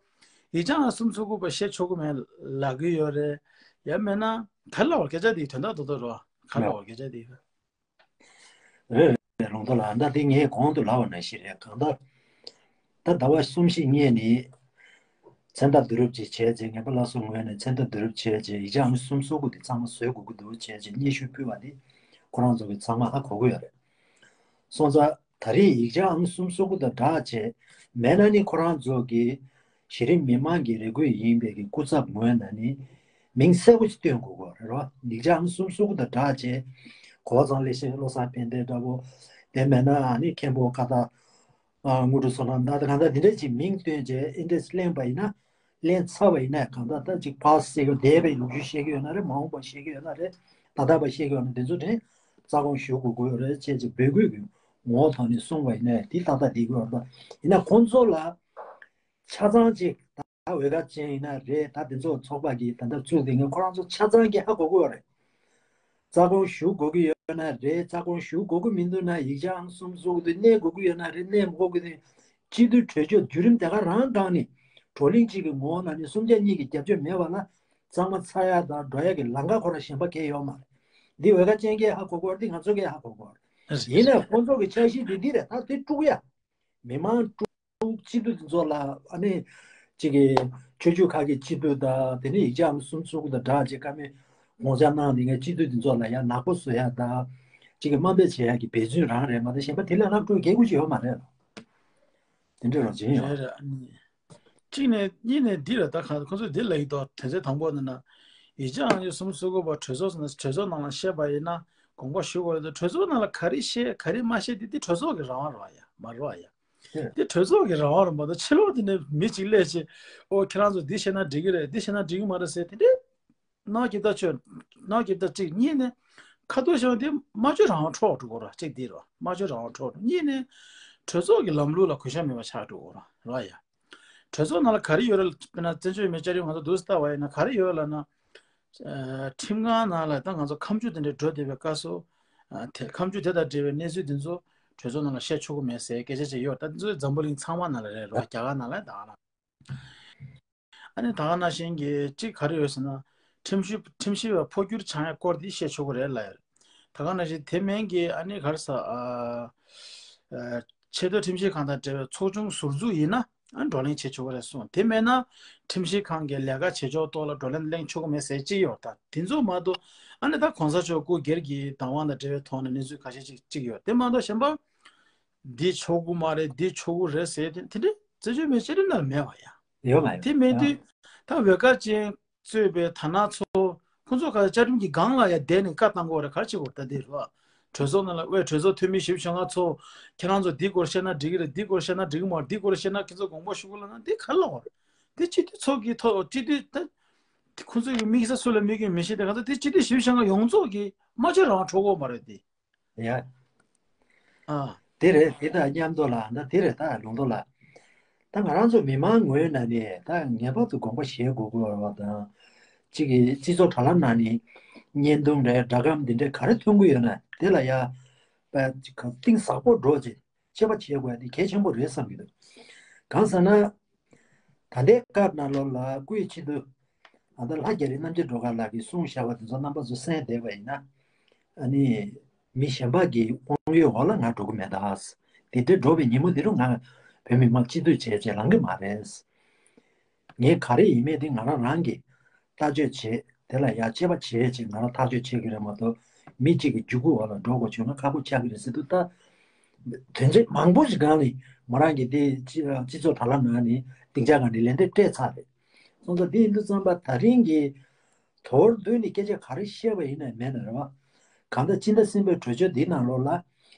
ཡིག་ཆ་ཨང་སུམ་ཅུ་སོ་དགུ་པ་བཤད་ཆོག་གི་མེད་ལབ་གི་ཡོད་རེད། ཡང་མིན་ན་ག་རེ་ལབ་པ། སྐད་ཆ་དེའི་དོན་དག་ཏོག་ཏོ་རོ། ག་རེ་ལབ་པ་སྐད་ཆ་དེ། རེད་རེད། ལུང་རྟོགས་ལགས། ད་དེ་ངས་གོང་དུ་ལབ་པ་ནང་བཞིན་རེད། གང་ལྟར་ད་ཟླ་བ་གསུམ་བཞི་སྔོན་ནས་མཚན་རྟགས་བསྡུ་རུབ་ཅིག་བྱས་རྗེས། ངེས་པ་སླར་གསོ་ངོས་ནས་མཚན་རྟགས་བསྡུ་རུབ་བྱས་རྗེས། ཡིག་ཆ་ཨང་སུམ་ཅུ་སོ་དགུ་དེ་གཙང་མ་བཟོ་དགོས་ཀྱི་འདུག་བྱས་རྗེས་སྙན་ཞུ་ཕུལ་བ་དེ་ཁོ་རང་ཚོ་གི་ཚང་མ་ཧ་གོ་གི་ཡོད་རེད། སོང་ཙང་ད་རེས་ཡིག་ཆ་ཨང་སུམ་ཅུ་སོ་དགུ་དང་སྦྲགས་བྱས། མེད་ན་ནི་ཁོ་རང་ཚོ་གི་གཞི་རིམ་མི་མང་གི་རེ་སྐུལ་ཡིན་པའི་གི་སྐུ་ཚབ་ངོས་ནས་ནི་མིང་གསལ་པོ་ཞིག་སྟོན་དགོས་ཀྱི་རེད་བ། ཡིག་ཆ་ཨང་སུམ་ཅུ་སོ་དགུ་དང་སྦྲགས་བྱས། གོ་ཚང་ལེགས་བཤད་བློ་བཟང་ཕན་བདེ་འདྲ་པོ། དེ་མེད་ན་ཨ་ནི་མཁན་པོ་ཀ་ད། ཨ། དངོས་གྲུབ་བསོད་ནམས། ད་གང་ལྟར་དེ་འདྲ་ཅིག་མིང་བཏོན་བྱས་ཨེ་འདྲས་གླེང་པ་ཡིན་ན། གླེང་ཚར་བ་ཡིན་ན་གང་ལྟར་ད་ཅིག་ཕར་བཤད་ཀྱི་འདས་པའི་ལོ་རྒྱུས་བཤད་ཀྱི་ཡོད་ན་རེད། མ་འོངས་པ་བཤད་ཀྱི་ཡོད་ན་རེད། ད་ལྟ་བ་བཤད་ཀྱི་ཡོད་ན་དེ་ཚོ་དེ་རྩ་དགོངས་ཞུ་དགོས་ཀྱི་ཡོད་རེད་ཅེས་ཅིག་འབོད་སྐུལ་གྱི་ངོ་བོ་ཐོག་ནས་གསུངས་པ་ཡིན་ན་དེ་ཏག་ཏག་བསྡད་ཀྱི་ཡོད་རེད། ཡིན་ན་ཁོང་ཚོ་ལ་ཆ་ཚང་ཅིག་ད་འོས་འགན་ཅན་ཡིན་ན་རེད། ད་དེ་ཚོ་ཚོགས་པ་གིས་ད་ལྟ་བཙུགས་བསྡད་མཁན་ཁོ་རང་ཚོ་ཆ་ཚང་གིས་ཧ་གོ་གི་ཡོད་རེད། རྩ་དགོངས་ཞུ་དགོས་ཀྱི་ཡོད་ན་རེད། རྩ་དགོངས་ཞུ་དགོས་ཀྱི་མི་འདུག་ན་ཡིག་ཆ་ཨང་སུམ་ཅུ་སོ་དགུ་དེ་གནས་དགོས་ཀྱི་ཡོད་ན་རེད། གནས་མི་དགོས་ཀྱི་དེ་སྤྱི་འཐུས་གྲོས་ཆོད་བརྒྱུད་རིམ་དེ་ག་རང་སྒང་ནས་བགྲོ་གླེང་གཅིག་གི་ངོ་བོ་ནང་ནས་གསུམ་ཆ་གཉིས་ཀྱི་རྒྱབ་སྐྱོར་མེད་པ་ན་གཙང་མ་ཚར་ཡ་དང་འགྲོ་ཡ་གི་ལམ་ཁ་ཁོ་རང་གཞན་པ་གང་ཡང་ཡོད་མ་རེད། འདི་འོས་འགན་ཅན་གྱིས་ཧ་གོ་དགོས་རེད། འདི་ང་ཚོ་གིས་ཧ་གོ་དགོས་རེད། ཡིན་ནའི་ཁོང་ཚོ་གི་འཆར་གཞི་འདི་འདི་རེད། ད་དེ་དཀྲུག་ཡ། མི་མང་དཀྲུག་སྤྱི་འཐུས་དེ་ཚོ་ལ་ཨ་ནི་གཅིག་གི་ཆོས་བརྒྱུད་ཁག་གི་སྤྱི་འཐུས་དང་དེ་ནས་ཡིག་ཆ་ཨང་སུམ་ཅུ་སོ་དགུ་དང་སྦྲགས་བྱས་བཀའ་མོལ་ངོ་བཅར་གནང་དེ་ངས་སྤྱི་འཐུས་དེ་ཚོ་ལ་ཡང་ནག་པོ་བཟོ་ཡ་དང་གཅིག་གི་དམའ་འབེབས་བྱེད་ཡ་གི་འབད་བརྩོན་རང་རེད་མ་གཏོགས་གཞན་པ་དེ་ལ་སློབ་ཕྲུག་གི་སྐད་ཆ་ཡོད་མ་རེད་ལ། དེ་འདྲ་རང་བྱེད་ཡོད། རེད་རེད། ཨ་ནི། གཅིག་ནས་གཉིས་ནས་འདི་ལ་ད་ག་ཁོ་ཚོས་འདི་ལབ་ཀྱི་འདུག་དོན་ཚན་དང་པོ་ནི་ན། ཡིག་ཆ་ཨང་སུམ་ཅུ་སོ་དགུ་པ་གྲོས་ཚོགས་ནང་གྲོས་ཚོགས་ནང་ལ་བཤད་པ་ཡིན་ན་དགོངས་པ་ཞུ་དགོས་རེད་འདུག་གྲོས་ཚོགས་ནང་ལ་ག་རེ་བཤད་ག་རེ་མ་བཤད་དེ་དེ་གྲོས་ཚོགས་ཀྱི་རང་དབང་རེད་བ་ཡ། མ་རེད་བ་ཡ། དེ་གྲོས་ཚོགས་ཀྱི་རང་དབང་རེད་མ་གཏོགས་ཕྱི་ལོགས་དེ་ནས་མི་གཅིག་སླེབས་བྱས་ཨོ་ཁྱེད་རང་ཚོ་འདི་བཤད་ན་འགྲིག་གི་རེད། འདི་བཤད་ན་འགྲིག་གི་མ་རེད་ཟེར་དེ་འདྲའི་ནག་ཀི་ད་ཆོས་ནག་ཀི་ད་གཅིག་གཉིས་ནས་ཁ་ཐོར་བྱུང་དེ་སྨྲ་བརྗོད་རང་དབང་འཕྲོག་འགྲོ་གོ་ར། གཅིག་འདི་རོ་སྨྲ་བརྗོད་རང་དབང་འཕྲོག་འགྲོ། གཉིས་ནས་གྲོས་ཚོགས་ཀྱི་ལམ་ལུགས་ལ་གུས་ཞབས་མེད་པ་ཆགས་འགྲོ་གོ་ར་ར་ཡ། གྲོས་ཚོགས་ནང་ལ་ག་རེ་ཡོད་རེད། དཔེར་ན་བཙན་བྱོལ་མི་སྐྱ་རིགས་ང་ཚོ་འདུག་སེ་ལྟ་བ་ཡིན་ན་ག་རེ་ཡོད་ལབ་ན། ཁྲིམས་ཁང་ནང་ལ་ད་ང་ཚོ་ཁ་མཆུ་དེ་འདྲ་འགྲོ་བསྡད་པའི་སྐབས་སུ། དེ་ཁ་མཆུ་དེ་དང་འབྲེལ་བའི་གནས་ཚུལ་དེ་ཚོ་གྲོས་ཚོགས་ནང་ལ་བཤད་ཆོག་གི་མེད་ཟེར་སྐད་ཆ་ཅིག་ཡོད། ད་དེ་ཚོ་འཛམ་བུ་གླིང་ཚང་མ་ནང་ལ་རེད་རོ། རྒྱ་གར་ནང་ལ་ད་ག་ནང་། ཨ་ནི་ད་ག་ནང་བཞིན་གྱི་གཅིག་ག་རེ་ཡོད་ཟེར་ན། ཁྲིམས་ཞིབ་ཁྲིམས་ཞིབ་པ་འཕོ་འགྱུར་བྱུང་ཡ་སྐོར་འདི་བཤད་ཆོག་གི་རེད་ལབ་ཡོད། ད་ག་ནང་བཞིན་དེ་མིན་གྱི་ཨ་ནི་ག་རེ་ཟ། ཨ། ཨ། ཆེས་མཐོའི་ཁྲིམས་ཞིབ་ཁང་དང་འབྲེལ་བའི་ཚོགས་ཆུང་ཟུར་འཛུགས་ཡིན་ན་ཨ་བགྲོ་གླེང་བྱེད་ཆོག་གི་རེད་གསུངས། དེ་མེད་ན་ཁྲིམས་ཞིབ་ཁང་གི་ལས་ཀ་བྱེད་ཕྱོགས་ཐོག་ལ་བགྲོ་གླེང་གླེང་ཆོག་གི་མེད་ཟེར་གཅིག་ཡོད། ད་དེ་ཚོ་མ་གཏོགས་ཨ་ནི་ད་གོང་ས་མཆོག་སྐུ་སྒེར་གྱི་བདག་དབང་དང་འབྲེལ་བའི་ཐོག་ནས་གནས་ཚུལ་ཁ་ཤས་ཅིག་ཅིག་ཡོད། དེ་མ་གཏོགས་གཞན་པ། འདི་ཆོག་གི་མ་རེད། འདི་ཆོག་གི་རེད་ཟེར་དེ་དེ་འདྲའི་བཙན་བྱོལ་མི་སྤྱི་འཐུས་ནང་མེད་པ་ཡ། ཡོད་མ་རེད། དེ་མེད་དུས་ད་འོས་འགན་ཅན་གཙོས་པའི་དར་ནག་ཚོ་ཁོང་ཚོ་ག་བཅའ་ཁྲིམས་ཀྱི་སྒང་ལ་ཡ་བསྡད་ནས་བཀའ་བཏང་དགོས་རེད། ག་རེ་བྱེད་དགོས་རེད། ད་འདི་རེད་བ། གྲོས་ཚོགས་ནང་ལ་ཨོའི་གྲོས་ཚོགས་འཐུས་མི་བཞི་བཅུ་ཞེ་ལྔ་ཚོ་ཁྱེད་རང་ཚོ་འདི་སྐོར་བཤད་ན་འགྲིག་གི་རེད། འདི་སྐོར་བཤད་ན་འགྲིག་གི་མ་རེད། འདི་སྐོར་བཤད་ན་ཁྱེད་ཚོ་དགོངས་པ་ཞུ་དགོས་ལབ་ན་འདི་ག་རེ་ལབ་དགོས་རེད། འདི་སྤྱི་འཐུས་ཚོ་གི་ཐོག་སྤྱི་འཐུས་ད་ཁོང་ཚོ་གི་དམིགས་བསལ་སུ་ལ་དམིགས་ཀྱི་མི་ཤེས། དེ་ག་ཚོད་དེ་སྤྱི་འཐུས་བཞི་བཅུ་ཞེ་ལྔ་ཡོངས་རྫོགས་ཀྱི་སྨྲ་བརྗོད་རང་དབང་འཕྲོག་གི་ཡོད་མ་རེད་དེ། ཡ། ཨ། དེ་རེད། དེ་དང་མཉམ་དུ་ལ་ད་དེ་རེད། ད་ལུང་རྟོགས་ལགས། ད་ང་རང་ཚོ་མི་མང་ངོས་ནས་ནི་ད་ངེས་པར་དུ་དགོངས་པ་བཞེས་དགོས་ཀྱི་ཡོད་པ་དང་། གཅིག་གི་སྤྱི་ཚོགས་དྲ་ལམ་ནང་ནས་བརྙན་ཐུང་རེད། སྒྲ་སྒམ་འདི་འདྲ་ག་རེ་ཐོན་གྱི་ཡོད་ན་དེ་ལ་ཡ། པ་གཏིང་ཟབ་པོ་འགྲོ་ཅིག་དཔྱད་པ་བྱེད་དགོས་ཡ་དེ་གལ་ཆེན་པོ་རེད་བསམ་གྱི་འདུག་གང་ཟེར་ན། ད་ལྟའི་སྐབས་ནང་ལོགས་ལ་སྐུའི་སྤྱི་འཐུས། ཨ། ད་ལྷ་རྒྱ་རི་རྣམ་རྒྱལ་སྒྲོལ་དཀར་ལགས་ཀྱིས་གསུངས་བཞག་པ་དེ་ཚོ་རྣམ་པ་ཚོ་གསན་བསྡད་པ་ཡིན་ན། ཨ་ནི། མི་གཞན་པ་གི་དབང་ཡོད་འོག་ལ་ང་འགྲོ་གི་མེད་ད། དེ་འདྲ་འགྲོ་བའི་ཉིན་མོ་དེ་རུ་ང་བོད་མི་མང་སྤྱི་འཐུས་བྱས་བྱས་ལངས་གི་མ་རེད། ངས་ག་རེ་ཡིན་མེད་དེ་ང་རང་རང་གིས་ལྟ་དཔྱོད་བྱས། དེ་ལ་ཡ་དཔྱད་པ་བྱས་བྱས་ང་རང་ཐག་གཅོད་བྱེད་ཀྱི་རེད་མ་གཏོགས། མི་གཅིག་གི་རྒྱུད་སྐུད་འོག་ལ་འགྲོ་དགོས་བྱུང་ན་ཁག་པོ་ཆགས་ཀྱི་རེད་ཟེར་དུས། ད་དོན་ཚན་མང་པོ་ཞིག་སྒང་ནས་མོ་རང་གིས་དེ་སྤྱི་སྤྱི་ཚོགས་དྲ་ལམ་ནང་ནས་སྡིངས་ཆ་སྒང་ནས་ལན་འདེབས་སྤྲད་ཚར་རེད། སོང་ཙང་དེ་ཡིན་དུས་ཙམ་པ་ད་རིང་གི་དོར་བསྡུས་ནས་སྐད་ཆ་ག་རེ་བཤད་པ་ཡིན་ན་མེད་ན་རེད་བ། གང་ལྟར་སྤྱི་ཟླ་གསུམ་པའི་གྲོས་ཆོད་འདིའི་ནང་ལོགས་ལ་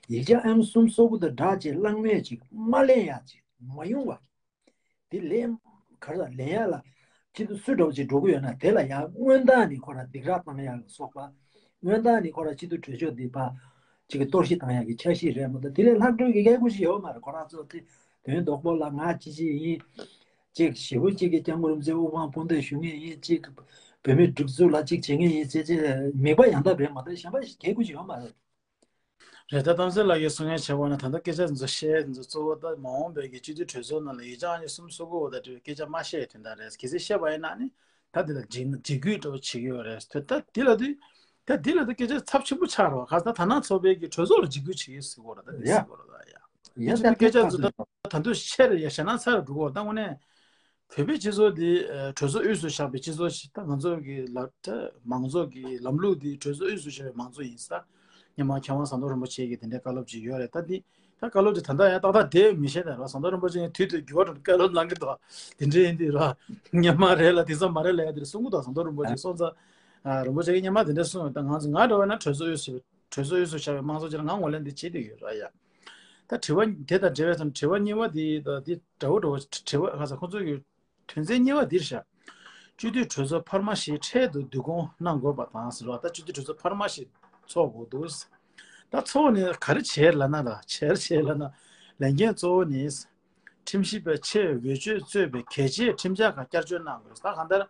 ཡིག་ཆ་ཨང་སུམ་ཅུ་སོ་དགུ་དང་སྦྲགས་བྱས་གླེང་མོལ་ཅིག་མ་གླེང་ཡག་ཅིག་མ་ཡོང་བ། དེ་ལན་ག་རེ་ལབ། ལན་ཡག་ལ་སྤྱི་འཐུས་སུ་འདྲ་བོ་ཅིག་འགྲོ་གི་ཡོད་ན་དེ་ལ་ཡང་སྔོན་བརྡ་ནས་ཁོ་ར་སྡིགས་ར་བཏང་ཡག་ལ་སོགས་པ། སྔོན་བརྡ་ནས་ཁོ་ར་སྤྱི་འཐུས་གྲོས་ཆོད་འདི་ཕར་ཅིག་གི་གཏོར་བཤིག་བཏང་ཡག་གི་འཆར་གཞི་རེད་མ་གཏོགས། དེ་ལས་ལྷག་འཕྲོས་ཀྱི་སྐད་ཆ་ཞིག་ཡོད་མ་རེད། ཁོ་རང་ཚོ་དེ་དོན་ལྡོག་པོ་ལ་ང་ཅི་ཅི་ཡིན། ཅིག་ཞེ་པོ་ཅིག་གི་སྐྱབས་མགོན་རིན་པོ་ཆེ་དབུ་འཕང་དཔུང་འདེགས་ཞུ་མཁན་ཡིན། ཅིག་བོད་མིའི་སྒྲིག་འཛུགས་ལ་ཅིག་བྱེད་མཁན་ཡིན་ཟེར་ཅིག་མིག་པ་ཡང་དག་རེད་མ་གཏོགས་གཞན་པ་ཞིག་སྐད་ཆ་ཞིག་ཡོད་མ་རེད། རེད། ད་གཏམ་སྲོལ་ལགས་ཀྱིས་གསུང་མཁན་བྱས་པ་ན། ད་ལྟ་སྐད་ཆ་འདི་ཚོ་བཤད་འདི་ཚོ་གཙོ་བོ་ད་མ་འོངས་པའི་གི་སྤྱི་འཐུས་གྲོས་ཚོགས་ནང་ལ་ཡིག་ཆ་ཨང་གཉིས་གསུམ་བཟོ་དགོས་པ་དང་འབྲེལ་བའི་སྐད་ཆ་མ་བཤད་དེ་འདྲ་རེད། གལ་སྲིད་བཤད་པ་ཡིན་ན་ནི་ད་འདི་ལ་འཇིགས་འཇིགས་སྐུལ་འདྲ་བོ་བྱེད་ཀྱི་ཡོད་རེད། ད་ད་འདི་ལ་དུས་ད་འདི་ལ་དུས་སྐད་ཆ་ཚབས་ཆེན་པོ་ཆགས་རེད་བ། ག་ས་ད་ད་ནང་ཚོགས་པའི་གི་གྲོས་ཚོགས་ལ་འཇིགས་སྐུལ་བྱེད་ཀྱི་ཟེར་གོ་རེད། ད་འདི་ཡ་ཟེར་གོ་རེད། ད་ཡ་ཡ། ད་སྐད་ཆ་འདི་ད་ད་དུང་བཤད་རེད་ཡ། ཞེད་སྣང་ཚ་རུ་འགྲོ་གོ་རེད། ད་དངོས་གནས། བོད་པའི་སྤྱི་ཚོགས་འདི་ཨ་གྲོས་ཚོགས་དབུས་སུ་བཞག་པའི་སྤྱི་ཚོགས་ཤིག་ད་ང་ཚོ་གི་ལ་ད་མང་ཚོགས་ཀྱི་ལམ་ལུགས་འདི་གྲོས་ཚོགས་དབུས་སུ་བཞག་པའི་མང་གཙོ་ཡིན་ས། སྔོན་མ་མཁས་དབང་ཟམ་གདོང་རིན་པོ་ཆེ་གིས་དེ་འདྲའི་བཀའ་སློབ་ཅིག་ཡོད་རེད། ད་འདི་ད་བཀའ་སློབ་དེ་ད་ལྟ་ཡང་ཏག་ཏག་བསྡད་མི་ཤེས་ད་ར། ཟམ་གདོང་རིན་པོ་ཆེ་ཡང་དུས་དུས་འགྱུར་བ་འགྲོ་བཀའ་སློབ་གནང་གི་འདུག་དེ་འདྲ་ཡིན་དུས་ར། སྔོན་མ་རེད་ལ་དེང་སང་མ་རེད་ལ་ཡ་དེ་རེད་གསུང་གི་འདུག་ཟམ་གདོང་རིན་པོ་ཆེ་སོང་ཙང་། ཨ་རིན་པོ་ཆེ་གིས་སྔོན་མ་དེ་འདྲ་གསུངས་ཡོད། ད་ང་ཚོ་ང་འདྲ་བ་ན་གྲོས་ཚོགས་དབུས་སུ་གྲོས་ཚོགས་དབུས་སུ་བཞག་པའི་དམངས་གཙོ་ཅིག་ལ་ང་ངོས་ལེན་འདི་བྱེད་དུ་ཡོད་ར་ཡ། ད་དྲི་བ་དེ་དང་འབྲེལ་བའི་དྲི་བ་གཉིས་པ་དེ་ད་དེ་འདྲ་བོ་འདྲ་བོ་དྲི་བ་ག་ས་ཁོང་ཚོ་གི་དོན་ཚན་གཉིས་པ་འདིར་བཞག་སྤྱི་འཐུས་གྲོས་ཚོགས་འཕར་མ་ཞིག་འཕྲལ་དུ་བསྡུ་སྐོང་གནང་དགོས་པ་དང་ཟེར་བ། ད་སྤྱི་འཐུས་གྲོས་ཚོགས་འཕར་མ་ཞིག་ཚོགས་དགོས་འདུག་ད་ཚོགས་ནས་ག་རེ་བྱེད་ལབ་ན། ད་བྱེད་བྱེད་ལབ་ན་ལས་འགན་གཙོ་བོ་ནི། ཁྲིམས་ཞིབ་པ་ཆེ་བའི་འོས་ཆོས་གཙོས་པའི་གལ་ཆེའི་ཁྲིམས་འཆར་ཁག་བསྐྱར་བཅོས་གནང་དགོས། ད་གང་ལྟར་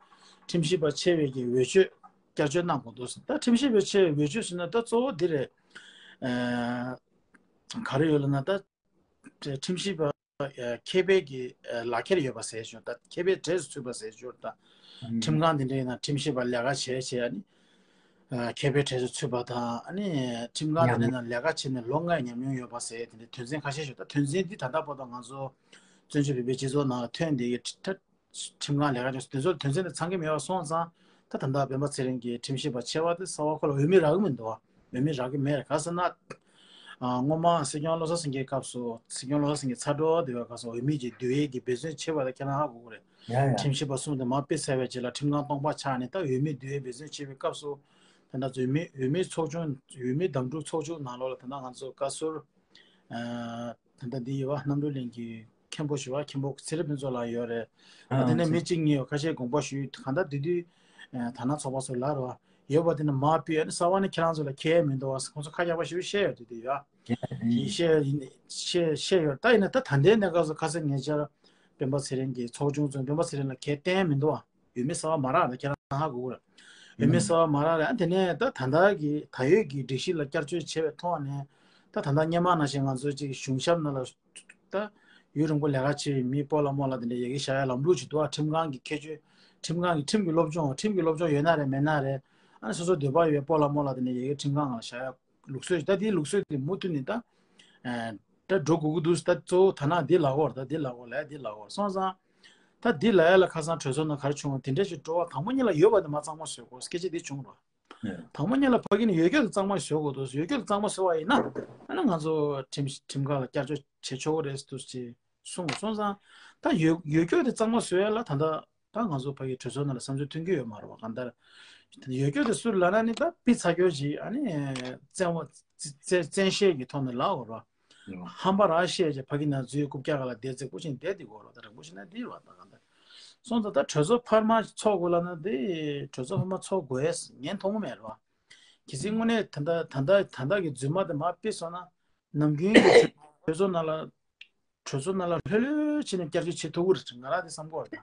ཁྲིམས་ཞིབ་པ་ཆེ་བའི་གི་འོས་ཆོས་བསྐྱར་བཅོས་གནང་དགོས་འདུག་ད་ཁྲིམས་ཞིབ་པ་ཆེ་བའི་འོས་ཆོས་ཟེར་ན་ད་གཙོ་བོ་འདི་རེད། ཨ་ག་རེ་ཡོད་ལབ་ན། ད་ཁྲིམས་ཞིབ་པ་ཨ་མཁས་པའི་གི་ཨ་ལག་ཁྱེར་ཡོད་པ་ཟེར་ཞོར། ད་མཁས་པའི་གྲས་སུ་ཚུད་པ་ཟེར་ཞོར། ད་ཁྲིམས་ཁང་དེ་འདྲའི་ནང་ཁྲིམས་ཞིབ་པ་ལས་ཀ་བྱས་བྱས་ཨ་ནི། ཨ་མཁས་པའི་གྲས་སུ་ཚུད་པ་དང་། ཨ་ནི་ཁྲིམས་ཁང་དེ་ནས་ནང་ལས་ཀ་བྱས་ནས་ལོ་ལྔའི་ཉམས་མྱོང་ཡོད་པ་ཟེར་དེ་འདྲའི་དོན་ཚན་ཁ་ཤས་ཤིག་ད་དོན་ཚན་འདི་ད་ལྟ་བར་དུ་ང་ཚོ་བཙན་བྱོལ་བོད་པའི་སྤྱི་ཚོགས་ནང་ལ་ཐོན་བསྡད་ཡོད། ཁྲིམས་ཁང་ལས་ཀ་བྱས་དེ་ཚོར་དོན་ཚན་དེ་ཚང་གི་མེད་པ་སོང་ཙང་། ད་ད་ལྟ་སྤེན་པ་ཚེ་རིང་གི་ཁྲིམས་ཞིབ་པ་ཆེ་བ་དེ་གསར་པ་ཁོ་ལ་འོས་མི་རག་གི་མི་འདུག་འོས་མི་རག་གི་མེད། ག་ཟེར་ན། ཨ་སྔོན་མ་སྲིད་སྐྱོང་བློ་བཟང་སེང་གེའི་སྐབས་སུ། སྲིད་སྐྱོང་བློ་བཟང་སེང་གེ་ཚ་དྲོ་དེ་བའི་སྐབས་སུ་འོས་མི་གཅིག་བསྡུ་ཡས་ཀྱི་འབད་བརྩོན་བྱས་པ་དེ་ཁྱེད་རང་ཧ་གོ་གི་རེད། ཡ་ཡ། ཁྲིམས་ཞིབ་པ་གསུམ་དེ་མར་ཕུད་ཚར་བའི་རྗེས་ལ་ཁྲིམས་ཁང་སྟོང་པ་ཆགས་ནས། ད་འོས་མི་བསྡུ་ཡས་འབད་བརྩོན་བྱས་པའི་སྐབས་སུ། ད་ལྟ་འོས་མི་འོས་མི་ཚོགས་ཆུང་། འོས་མི་གདམ་འཛུགས་ཚོགས་ཆུང་ནང་ལོགས་ལ་ད་ལྟ་ང་ཚོ་བཀའ་ཟུར། ཨ་ད་ལྟ་འདི་ཡོད་པ། རྣམ་གྲོལ་གླིང་གི་མཁན་པོ་ཞུ་བ། མཁན་པོ་ཚེ་རིང་ཕུན་ཚོགས་ལགས་ཡོད་རེད། ཨ་དེ་ནས་མི་གཅིག་གཉིས་ཡོད། ཁ་ཤས་དགོངས་པ་ཞུས། གང་ལྟར་དེ་དུས་ཨ་དར་ནག་ཚོགས་པ་ཚོ་ལ་རེད་བ། ཡོད་པ་དེ་ནས་མར་ཕུད། ཨ་ནི་གསར་པ་ནི་ཁྱེད་རང་ཚོ་ལ་ཁྱད་མི་འདུག་བ། ཁོང་ཚོ་ཁ་རྒྱག་པ་ཞིག་བཤད་ཡོད། དེ་དུས་ཡ། ཡིན་བཤད་ཡིན་བཤད་བཤད་ཡོད། ད་ཡིན་ན་ད་ད་ལྟའི་གནས་སྐབས་སུ་ཁ་སང་ཉེ་ཆར་སྤེན་པ་ཚེ་རིང་གི་ཚོགས་ཆུང་ཚོས་སྤེན་པ་ཚེ་རིང་ལ་ཁྱད་གཏན་མི་འདུག་བ། འོས་མི་གསར་པ་མ་རག་རེད། ཁྱེད་རང་ཧ་གོ་གི་རེད། འོས་མི་གསར་པ་མ་རག་རེད། ཨ་དེ་ནས་ད་ད་ལྟ་གི་ད་ཡོད་ཀྱི་སྒྲིག་གཞི་ལ་བསྐྱར་བཅོས་བྱས་པའི་ཐོག་ནས། ད་ད་ལྟ་སྔོན་མ་ནང་བཞིན་ང་ཚོ་ཅིག་གཞུང་ཞབས་ནང་ལ་ད་ཡུན་རིང་པོ་ལས་ཀ་བྱེད་མི་སྤོ་ལགས་རྨོ་ལགས་དེ་འདྲ་ཡི་གེ་བཞག་ཡ་ལམ་ལུགས་ཅིག་འདུག་ཨ་ཁྲིམས་ཁང་གི་ཁྱད་ཆོས། ཁྲིམས་ཁང་གི་ཁྲིམས་ཀྱི་སློབ་སྦྱོང་། ཁྲིམས་ཀྱི་སློབ་སྦྱོང་ཡོད་ན་རེད་མེད་ན་རེད། ཨ་ནི་སོ་སོ་འདོད་པ་ཡོད་སྤོ་ལགས་རྨོ་ལགས་དེ་འདྲ་ཡི་གེ་ཁྲིམས་ཁང་ནང་ལ་བཞག་ཡ་ལུགས་སྲོལ་ཅིག་ད་དེའི་ལུགས་སྲོལ་དེ་མུ་མཐུད་ནས་ད་ཨ་ད་འགྲོ་དགོས་ཀྱི་འདུག་ད་གཙོ་བོ་ད་ནང་འདི་ལབ་དགོས་རེད། ད་འདི་ལབ་དགོས་ལབ་འདི་ལབ་དགོས་སོང་ཙང་། ད་འདི་ལབ་ཡ་ལ་ཁ་སང་གྲོས་ཚོགས་ནང་ག་རེ་བྱུང་བ་དེ་འདྲ་ཞིག་འགྲོ་བ། དང་པོ་ཉིད་ལ་ཡོད་པ་དེ་མར་གཙང་མ་བཟོ་དགོས། སྐད་ཆ་འདི་བྱུང་རོགས། དང་པོ་ཉིད་ལ་ཕ་གི་ནས་ཡོད་རྒྱུ་དེ་གཙང་མ་བཟོ་དགོས་འདུག་ཡོད་རྒྱུ་དེ་གཙང་མ་བཟོ་བ་ཡིན་ན། ཨ་ནི་ང་ཚོ་ཁྲིམས་ཁྲིམས་ཁང་ལ་བསྐྱར་བཅོས་བྱེད་ཆོག་གི་རེད་འདུག་ཅེས་གསུངས་སོང་ཙང་། ད་ཡོད་ཡོད་རྒྱུ་དེ་གཙང་མ་བཟོ་ཡ་ལ་ད་ལྟ་ད་ང་ཚོ་ཕ་གི་གྲོས་ཚོགས་ནང་ལ་བསམ་ཚུལ་མཐུན་གྱི་ཡོད་མ་རེད་བ། གང་ལྟར་ཡོད་རྒྱུ་དེ་སུ་ལབ་ན་ནི་ད་ཕུད་ཚར་རྒྱུ་ཞིག་ཨ་ནི་བཙན་བ་བཙན་བཙན་ཤེད་ཀྱི་ཐོག་ནས་ལབ་དགོས་རེད་བ། ཧམ་པ་རང་བཤད་བྱས་ཕ་གི་ནང་འཛུལ་རྐུབ་བཀྱག་ག་ལ་བསྡད་ཚེ་སྐུ་ཆེན་བསྡད་དེ་དགོས་རོགས། ད་རིང་པོ་ཞིག་ན་འདི་རོགས་ད་གང་ལྟར་སོང་ཙང་ད་གྲོས་ཚོགས་འཕར་མ་ཚོགས་དགོས་ལབ་ན་དེ་གྲོས་ཚོགས་འཕར་མ་ཚོགས་དགོས་ངས་མཐོང་གི་མེད་རོགས། གལ་སྲིད་དངོས་གནས་ད་ལྟ་ད་ལྟ་ད་ལྟ་གི་རྫུན་མ་དེ་མར་ཕུད་སོང་ན་ནམ་རྒྱུན་གྱི་གྲོས་ཚོགས་ནང་ལ་གྲོས་ཚོགས་ནང་ལ་ལྷོད་ལྷོད་བྱས་ནས་བསྐྱར་བཅོས་བྱེད་ཐུབ་ཀྱི་རེད་ང་རང་དེ་བསམ་གྱི་ཡོད།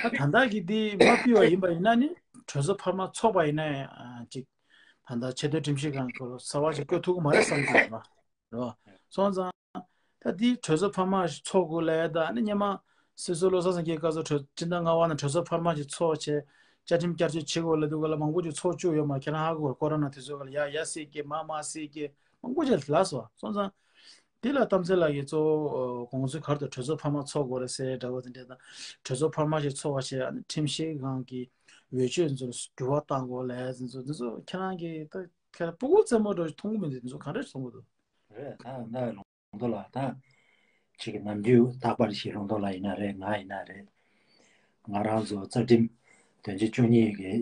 ད་ད་ལྟ་གི་དེ་མ་ཕུད་པ་ཡིན་པ་ཡིན་ན་ནི་གྲོས་ཚོགས་འཕར་མ་ཚོགས་པ་ཡིན་ན་ཡང་ཅིག་ད་ལྟ་ཆེས་མཐོའི་ཁྲིམས་ཞིབ་ཁང་སྐོར་གསར་བ་ཞིག་བསྐོ་ཐུབ་ཀྱི་མ་རེད་བསམ་གྱི་ཡོད་རེད་བ། སོང་ཙང་། ད་འདི་གྲོས་ཚོགས་འཕར་མ་ཞིག་ཚོགས་དགོས་ལབ་ཡ་ད་ནི་སྔོན་མ་སྲིད་ཟུར་བློ་བཟང་སེང་གེའི་སྐབས་སུ་གྲོས་སྤྱི་ཟླ་ལྔ་པ་ནང་གྲོས་ཚོགས་འཕར་མ་ཞིག་ཚོགས་བྱས་བཅའ་ཁྲིམས་བསྐྱར་བཅོས་བྱེད་དགོས་ལབ་དུས་སྐབས་ལ་མང་པོ་ཅིག་ཚོགས་བཅུག་ཡོད་མ་རེད། ཁྱེད་རང་ཧ་གོ་གི་རེད། ཀོ་རོ་ན་དུས་ཚོད་སྐབས་ལ་ཡ་ཡ་སྲིད་ཀྱི་མ་མ་སྲིད་ཀྱི་མང་པོ་ཅིག་ལབ་སོང་། སོང་ཙང་འདི་ལ་གཏམ་ཚེ་ལགས་ཀྱིས་གཙོ་བོ་དགོངས་ཚུལ་ག་རེ་འདུག་གྲོས་ཚོགས་འཕར་མ་ཚོགས་དགོས་རེད་ཟེར་འདྲ་བོ་དེ་འདྲ་དང་། གྲོས་ཚོགས་འཕར་མ་ཞིག་ཚོགས་པ་བྱས་ཨ་ནི་ཁྲིམས་ཞིབ་ཁང་གི་འོས་ཆོས་ཚོར་འགྱུར་བ་གཏང་དགོས་ལབ་ཡ་དེ་ཚོ་དེ་ཚོ་ཁྱེད་རང་གིས་ད་ཁྱེད་རང་སྤུ་གུ་རྩེད་མོ་འདྲ་ཞིག་མཐོང་གི་མི་འདུག་དེ་ཚོ་ག་འདྲ་ཞིག་མཐོང་གི་འདུག་རེད། ད་ད་ལུང་རྟོགས་ལགས་ད་ཅིག་གི་ནམ་རྒྱུན་རྟག་པར་ཞིག་ལུང་རྟོགས་ལགས་ཡིན་ན་རེད། ང་ཡིན་ན་རེད། ང་རང་ཚོ་རྩ་ཁྲིམས་དོན་ཚན་བཅུ་གཉིས་ཀྱི་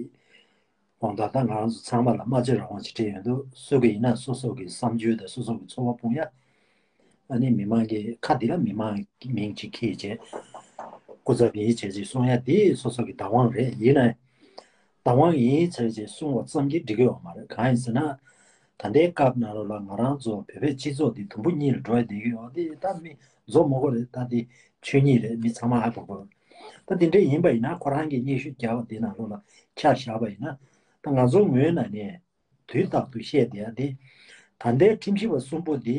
དབང་ཐོག་ད་ང་རང་ཚོ་ཚང་མ་ལ་སྨྲ་བརྗོད་རང་དབང་ཅིག་སྤྲད་ཡོད་འདུག་སུ་གི་ཡིན་ན་སོ་སོ་གི་བསམ་ཚུལ་དང་སོ་སོ་གི་ཚོར་བ་སྤུངས་ཡ། ཨ་ནི་མི་མང་གི་ཁ་འདི་ལ་མི་མང་གི་མིང་ཅིག་འཁྱེར་བྱས་སྐུ་ཚབ་ཡིན་བྱས་ཅིག་གསུང་ཡ་འདི་སོ་སོ་གི་བདག་དབང་རེད། ཡིན་ན་བདག་དབང་ཡིན་བྱས་ཅིག་གསུང་བ་ཙམ་གྱིས་འགྲིག་གི་ཡོད་མ་རེད། གང་ཡིན་ཟེར་ན། ད་ལྟའི་སྐབས་ནང་ལོགས་ལ་ང་རང་ཚོ་བོད་པའི་སྤྱི་ཚོགས་འདི་དུམ་བུ་གཉིས་ལ་འགྲོ་ཡ་བསྡད་ཀྱི་ཡོད། འདི་ད་མི་རྫོགས་མ་དགོས་རེད། ད་འདི་ཆོས་ཉིད་རེད། མི་ཚང་མ་ཧ་གོ་དགོས། ད་འདི་འདྲ་ཡིན་པ་ཡིན་ན་ཁོ་རང་གི་སྙན་ཞུ་རྒྱག་པ་འདི་ནང་ལོགས་ལ་ཆ་བཞག་པ་ཡིན་ན། ད་ང་ཚོ་ངོས་ནས་ནས་དུས་རྟག་ཏུ་བཤད་བསྡད་ཡ་འདི་ ད་ལྟའི་ཁྲིམས་ཞིབ་པ་གསུམ་པོ་འདི་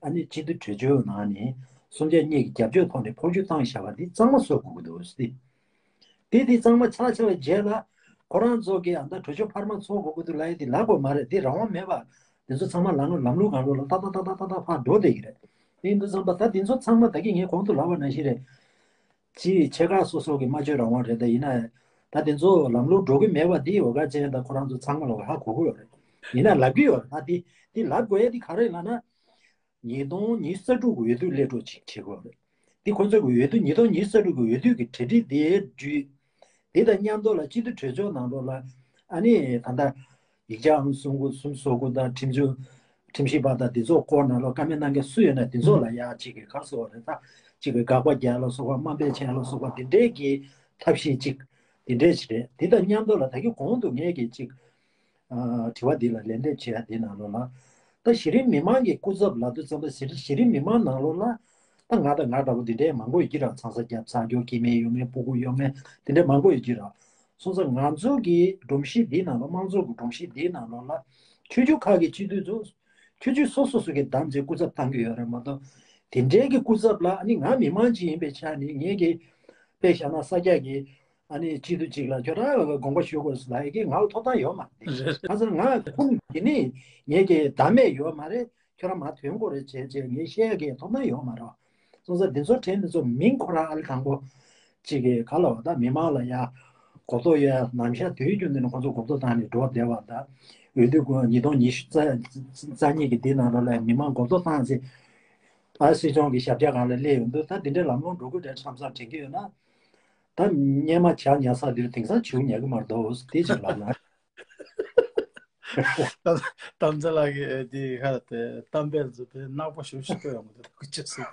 ཨ་ནི་སྤྱི་འཐུས་གྲོས་ཆོད་ནང་ནས་གསུམ་ཆ་གཉིས་ཀྱི་རྒྱབ་སྐྱོར་ཐོག་ནས་འཕོ་འགྱུར་བཏང་བཞག་པ་འདི་གཙང་མ་བཟོ་དགོས་ཀྱི་འདུག་ཟེར་ཏེ། དེ་དེ་གཙང་མ་ཆགས་ཆགས་པའི་རྗེས་ལ་ཁོ་རང་ཚོ་གིས་ཨ་ད་གྲོས་ཆོད་འཕར་མ་ཚོགས་དགོས་ཀྱི་འདུག་ལབ་ཡས་དེ་ལབ་དགོས་མ་རེད། དེ་རང་དབང་མེད་པ་དེ་ཚོ་ཚང་མ་ལམ་ལམ་ལུགས་སྒང་ལོགས་ལ་ཏག་ཏག་ཏག་ཏག་ཏག་ཏག་ཕར་འགྲོ་བསྡད་ཀྱི་རེད། དེ་ཡིན་དུས་ཙམ་པ་ད་དེ་ཚོ་ཚང་མ་ད་གིན་ངས་གོང་དུ་ལབ་པ་ནང་བཞིན་རེད། སྤྱིའི་ཆེ་ཁག་སོ་སོ་གི་སྨྲ་བརྗོད་རང་དབང་རེད། ད་ཡིན་ན་ད་དེ་ཚོ་ལམ་ལུགས་འགྲོ་གི་མེད་པ་དེ་འོ་ག་ཅན་ད་ཁོ་རང་ཚོ་ཚང་མ་ལ་ཧ་གོ་གི་ཡོད་རེད། ཡིན་ན་ལབ་ཀྱི་ཡོད་རེད། ད་དེ་དེ་ལབ་དགོས་ཡ་དེ་ག་རེ་ལབ་ན། ཉིས་སྟོང་ཉི་ཤུ་རྩ་དྲུག་གི་འོས་བསྡུ་སླེབས་འགྲོ་ཅིག་བྱེད་དགོས་རེད། དེ་ཁོ་ཚོ་གི་འོས་བསྡུ་ཉིས་སྟོང་ཉི་ཤུ་རྩ་དྲུག་གི་འོས་བསྡུ་གི་གྲ་སྒྲིག་དེ་བརྒྱུད། དེ་དང་མཉམ་དུ་ལ་སྤྱི་འཐུས་གྲོས་ཚོགས་ནང་ལོགས་ལ་ཨ་ནི་ད་ལྟ་ཡིག་ཆ་ཨང་གསུམ་དགུ་གསུམ་བཟོ་དགོས་དང་ཁྲིམས་གཅོད་ཁྲིམས་ཞིབ་པ་དང་དེ་ཚོ་སྐོར་ནང་ལོགས་བཀའ་མོལ་གནང་མཁན་སུ་ཡོད་ན་དེ་ཚོ་ལ་ཡག་ཅིག་གི་ག་རེ་ཟེར་བ་རེད། ད་ཅིག་གི་དགག་པ་རྒྱག་ལ་སོགས་པ་དམའ་འབེབས་བྱས་ལ་སོགས་པ་དེ་འདྲའི་གི་ཐབས་ཤེས་ཅིག་དེ་འདྲའི་ཅིག་རེད། དེ་དང་མཉམ་དུ་ལ་ད་གི་གོང་དུ་ངས་གི་ཅིག་ཨ་དྲི་བ་འདི་ལ་ལན་འདེབས་བྱེད་ཡ་འདི་ནང་ལོགས་ལ། ད་གཞི་རིམ་མི་མང་གི་སྐུ་ཚབ་ལབ་དུས་ཙམ་པ་གཞི་གཞི་རིམ་མི་མང་ནང་ལོགས་ལ་ད་ང་དང་ང་འདྲ་པོ་འདི་འདྲའི་མང་པོ་ཡོད་ཀྱི་ར། ཚང་ས་རྒྱབ་ཚ་སྐྱོ་སྐྱེ་དམན་ཡོད་མཁན་སྤུ་གུ་ཡོད་མཁན་འདི་འདྲའི་མང་པོ་ཡོད་ཀྱི་ར། སོང་ཙང་ང་ཚོ་གི་སྒྲོམ་གཞི་འདིའི་ནང་ལ་དམངས་གཙོ་གི་སྒྲོམ་གཞི་འདིའི་ནང་ལོགས་ལ་ཆོས་བརྒྱུད་ཁག་གི་སྤྱི་འཐུས་ཚོ་ཆོས་བརྒྱུད་སོ་སོ་སོ་གི་བདམས་ཚེ་སྐུ་ཚབ་བཏང་གི་ཡོད་རེད་མ་གཏོགས་དེ་འདྲའི་གི་སྐུ་ཚབ་ལ་ཨ་ནི་ང་མི་མང་ཅིག་ཡིན་པའི་ཆ་ནས་ངེད་ཀྱི་དཔེ་བཞག་ན་ས་སྐྱ་གི་ཨ་ནི་སྤྱི་འཐུས་གཅིག་ལ་ཁྱོད་རང་དགོངས་པ་ཞུ་དགོས་ལབ་ཡ་གི་ང་ལ་ཐོབ་ཐང་ཡོད་མ་རེད། རེད། ཁ་སང་ང་ཁུངས་དེ་ནི་ངེད་ཀྱི་བདམས་མེད་ཡོད་མ་རེད། ཁྱོད་རང་མ་ཐོན་དགོས་རེད་བྱས་བྱས་ངས་བཤད་ཡ་གི་ཐོབ་ཐང་ཡོད་མ་རེད། སོང་ཙང་འདི་ཚོ་དྲན་འདི་ཚོ་མིང་ཁོ་རང་ཨ་ལི་དང་པོ་གཅིག་གི་ག་ལ་བ་ད་མི་མང་ལ་ཡ་གོ་རྟོགས་ཡོད་ནམ་ཞག་དུས་རྒྱུན་འདི་ནི་ཁོ་ཚོ་གོ་རྟོགས་བཏང་ནས་འགྲོ་བསྡད་པ་ད་འོས་བསྡུ་ཉིས་སྟོང་ཉི་ཤུ་རྩ་གཉིས་ཀྱི་འདི་ནང་ལོགས་ལ་མི་མང་གོ་རྟོགས་བཏང་ཚེ་ཨ་སྲིད་སྐྱོང་གི་ཞབས་བཀྱག་སྒང་ལ་སླེབས་ཡོང་དུས་ད་འདི་འདྲའི་ལམ་ལྷོང་འགྲོ་གི་རེད་བསམ་བསམ་དྲན་གྱི་ཡོད་ན། ད་སྔོན་མ་བྱ་ཉལ་ས་འདིར་དེང་སང་བྱིའུ་ཉལ་གི་མ་རེད་དོ་དེ་ཅིག་ལབ་ན། གཏམ་ཚེ་ལགས་ཀྱིས་འདི་ཧ་དེ་གཏམ་དཔེ་ཚོ་དཔེ་ནག་པོ་ཞུ་ཞིག་སྐྱོ་ཡོང་གི་འདུག་ཅི་སྲིད།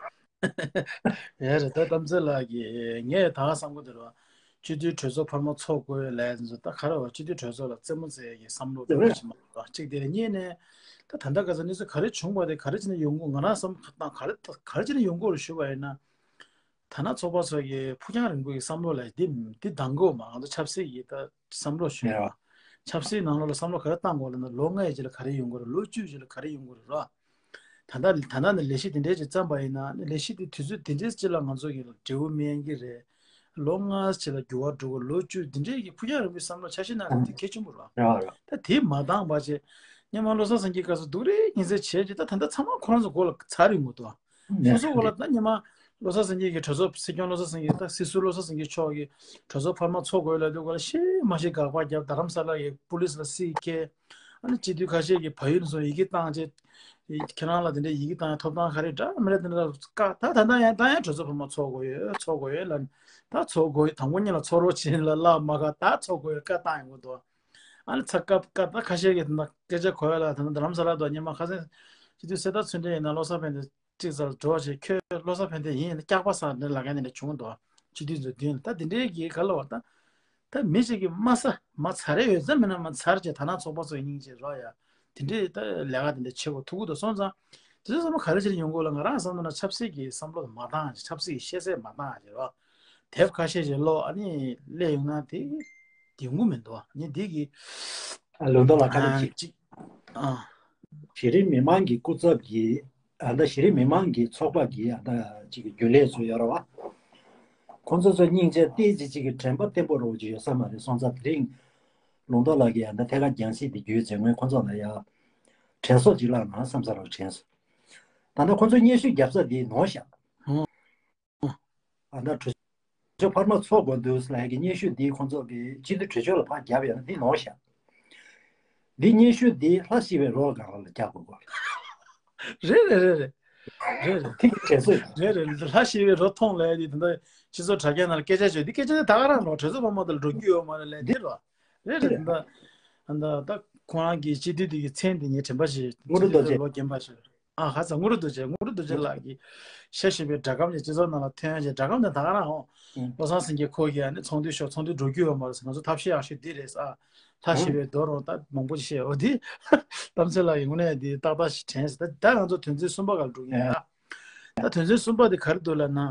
ཡ་རེད། ད་གཏམ་ཚེ་ལགས་ཀྱིས་ངས་ད་ག་བསམ་གི་འདུག་ར། སྤྱི་འཐུས་གྲོས་ཚོགས་འཕར་མ་ཚོགས་དགོས་ལབ་ཡ་ཚོ་ད་ག་རེ་བ་སྤྱི་འཐུས་གྲོས་ཚོགས་ལ་རྩེད་མོ་རྩེ་ཡ་གི་བསམ་བློ་འདི་འདྲ་ཞིག་མ་རེད་པ། གཅིག་དེ་རེད། གཉིས་ནས་ད་ད་ལྟ་ག་ཚོད་གནས་ཚུལ་ག་རེ་བྱུང་བ་དེ་ག་རེ་བྱས་ནས་ཡོང་གི་ང་རང་བསམ་ག་ད་ག་རེ་ག་རེ་བྱས་ནས་ཡོང་གི་རེད་ཞུ་བ་ཡིན་ན། ཐ་ན་ཚོགས་པ་ཚོ་གི་ཕུགས་རྒྱང་རིང་པོ་ཡི་བསམ་བློ་ལ་འདི་འདི་འདང་གི་ཡོད་མ་རེད། ང་ཚོ་ཆབ་སྲིད་ཀྱི་ད་བསམ་བློ་ཞུ་ཡ་ཡ། ཆབ་སྲིད་ནང་ལོགས་ལ་བསམ་བློ་ག་རེ་བཏང་དགོས་ལབ་ན་ལོ་ལྔའི་རྗེས་ལ་ག་རེ་ཡོང་གི་རེད། ལོ་བཅུའི་རྗེས་ལ་ག་རེ་ཡོང་གི་རེད་ར། ད་ལྟ་ད་ལྟ་ནས་ལས་གཞི་དེ་འདྲའི་ཅིག་བརྩམས་པ་ཡིན་ན་ནི་ལས་གཞི་དེ་དུས་ཚོད་དེ་འདྲའི་ཅིག་ལ་ང་ཚོ་གི་འབྲས་བུ་སྨིན་གྱི་རེད། ལོ་ལྔ་ཅིག་ལ་འགྱུར་བ་འགྲོ་གི། ལོ་བཅུ་དེ་འདྲའི་གི་ཕུགས་རྒྱང་རིང་པོའི་བསམ་བློ་འཆར་གཞི་གནང་ཡ་དེ་གལ་ཆེན་པོ་རེད་བ། ད་དེ་མ་བཏང་བ་བྱས་སྔོན་མ་བློ་བཟང་སེང་གེའི་སྐབས་སུ་སྡུག་རུས་ངན་ཚད་བྱས་རྗེས་ད་ད་ལྟ་ཚང་མ་ཁོ་རང་ཚོ་མགོ་ལ་ཚར་ཡོང་གི་འདུག་བ། སོ་སོ་གོ་ལ་ད་སྔོན་མ་བློ་བཟང་སེང་གེ་གི་གྲོས་ཚོགས་སྲིད་སྐྱོང་བློ་བཟང་སེང་གེ་ད་སྲིད་ཟུར་བློ་བཟང་སེང་གེ་མཆོག་གིས་གྲོས་ཚོགས་འཕར་མ་ཚོགས་དགོས་ལབ་དུས་གོ་ལ་ཤེས་མ་ཤེས་དགག་པ་བརྒྱབ། རྡ་རམ་ས་ལ་གི་པུ་ལིས་ལ་སྲིད་ཁྱེར། ཨ་ནི་སྤྱི་འཐུས་ཁ་ཤས་ཀྱིས་བལ་ཡུལ་ནས་ཡི་གེ་བཏང་རྗེས་ཁྱེད་རང་ལ་དེ་འདྲའི་ཡི་གེ་བཏང་ཡ་ཐོབ་ཐང་ག་རེ་འདྲ་མི་འདྲ་དེ་འདྲ་བཀའ་ད་ད་ད་ཡང་ད་ཡང་གྲོས་ཚོགས་འཕར་མ་ཚོགས་དགོས་ཡོད་ཚོགས་དགོས་ཡོད་ལབ་ནས་ད་ཚོགས་དགོས་ཡོད། དང་པོ་ཉིད་ལ་ཚོགས་རོགས་བྱེད་ལ་བླ་མ་ག་ད་ཚོགས་དགོས་ཡོད་བཀའ་བཏང་ཡོང་གི་འདུག་ཨ་ནི་ཚ་སྐབས་སྐབས་ད་ཁ་ཤས་ཀྱིས་ད་སྐད་ཆ་གོ་ཡ་ལ་ད་ད་རྡ་རམ་ས་ལ་དུ་སྔོན་མ་ཁ་སང་སྤྱི་འཐུས་གསེར་རྟ་ཚུལ་ཁྲིམས་ཡིན་ན་བློ་བཟང་ཕན་བདེ་གཅིག་ཙམ་འགྲོ་བྱས་ཁྱོད་བློ་བཟང་ཕན་བདེ་ཡིན་ན་སྐྱག་པ་ཟ་འདྲ་ལ་ག་ནས་འདྲ་བྱུང་འདུག་སྤྱི་འཐུས་ཚོ་མདུན་ད་དེ་འདྲའི་གི་ག་ལ་བ་ད་ད་མི་ཞིག་གི་དམའ་ས་མ་ཚར་རེ་ཡོད་ཚད་མིན་ན་མ་ཚར་བྱས་ད་ན་ཚོགས་པ་ཚོ་སྙིང་རྗེ་རོགས་ཡ་དེ་འདྲའི་ད་ལས་ཀ་དེ་འདྲ་བྱེད་དགོས་ཐུག་གི་འདུག་སོང་ཙང་དེ་ཚོ་ཚང་མ་ག་རེ་བྱས་ནས་ཡོང་དགོས་ལ་ང་རང་བསམ་ན་ཆབ་སྲིད་ཀྱི་བསམ་བློ་མ་བཏང་ཆབ་སྲིད་ཀྱི་ཤེས་ཚད་མ་བཏང་བྱས་རོགས་དེབ་ཁ་ཤས་ཤིག་ཀློག་ཨ་ནི་སླེབས་ཡོང་ན་དེ་ཡོང་གི་མི་འདུག་ཨ་ནི་འདི་གི་ལུང་རྟོགས་ལ་ཁ་ལ་ཅིག་ཅིག་ཨ། གཞི་རིམ་མི་མང་གི་སྐུ་ཚབ་ཀྱི་ཨ་ད་གཞི་རིམ་མི་མང་གི་ཚོགས་པ་གི་ཨ་ད་ཅིག་གི་རྒྱུན་ལས་ཚོ་ཡོད་ར་བ། ཁོང་ཚོ་ཚོ་སྙིང་རྗེ་ཏོག་ཙམ་ཅིག་གི་དྲན་པ་བརྟན་པོ་རོགས་ཅིག་ཡོད་ས་མ་རེད། སོང་ཙང་དེ་རིང་ལུང་རྟོགས་ལགས་ཀྱིས་ཨ་ད་ཐད་ཀར་རྒྱང་སྲིང་དེ་བརྒྱུད་རྗེས་སྔོན་ཁོང་ཚོ་ལ་ཡ་དྲན་གསོ་ཅིག་བསླངས་ན་བསམ་ས་རོགས་དྲན་སོང་། ད་ལྟ་ཁོང་ཚོ་སྙན་ཞུ་བརྒྱབ་ས་དེ་ནོར་ཤག་ཨ་ད་གྲོས་ཆོད་འཕར་མ་ཚོགས་དགོས་འདུག་ལབ་ཡ་གི་སྙན་ཞུ་འདི་ཁོང་ཚོ་གི་སྤྱི་འཐུས་གྲོས་ཆོད་ལ་ཕར་བརྒྱབ་ཡོད་ན་འདི་ནོར་ཤག་འདི་སྙན་ཞུ་འདི་ལྷ་ཞི་བའི་རོ་སྒང་ལ་རྒྱག་དགོས་གོ། རེད་རེད་རེད་རེད། རེད་རེད། ཐིག་གི་དྲན་གསོ་ཡིན། རེད་རེད། ལྷ་ཞི་བའི་རོ་མཐོང་ལབ་ཡ་འདི་ད་ལྟ་སྤྱི་ཚོགས་དྲ་རྒྱ་ནང་ལ་སྐད་ཆ་བརྗོད་འདི་སྐད་ཆ་འདི་ད་ག་རང་རོ་གྲོས་ཚོགས་འཕར་མ་དེ་ལ་འགྲོ་རྒྱུ་ཡོད་མ་རེད་ལབ་འདི་རོ། རེད་རེད། རེད། ད་ད་ད་ཁོ་རང་གི་སྤྱི་འཐུས་འདི་གི་མཚན་འདི་ངས་དྲན་པ་ཞིག་དངོས་གྲུབ་རྡོ་རྗེ་ལོ་རྒན་པ་ཞིག་ཨ་ཧ་ཙང་དངོས་གྲུབ་རྡོ་རྗེ། དངོས་གྲུབ་རྡོ་རྗེ་ལགས་ཀྱིས་ཤ་ཞེས་པའི་སྒྲ་སྒམ་ནས་སྤྱི་ཚོགས་ནང་ལ་ཐོན་ཡ་ཅིག་སྒྲ་སྒམ་དེ་ད་ག་རང་ཧོ། ཨུ། བློ་བཟང་སེང་གེ་ཁོ་གིས་ཨ་ནི་ཚོགས་འདུ་ཤོག་ཚོགས་འདུ་འགྲོ་རྒྱུ་ཡོད་མ་རེད་ཟེར། ང་ཚོ་ཐབས་ཤེས་ཡག་ཤོས་འདི་རེད་ཟེར། ཨ། ལྷ་ཞི་བའི་རྡོ་རོང་ད་མང་པོ་ཅིག་བཤད་འོ་དེ། གཏམ་ཚེ་ལགས་ཀྱིས་དངོས་གནས་འདི་ཏག་ཏག་ཞིག་དྲན་ཟེར། ད་ད་ང་ཚོ་དོན་ཚན་གསུམ་པ་སྒང་ལ་འགྲོ་གི་ཡིན་ད། ད་དོན་ཚན་གསུམ་པ་དེ་ག་རེ་འདུག་ལབ་ན།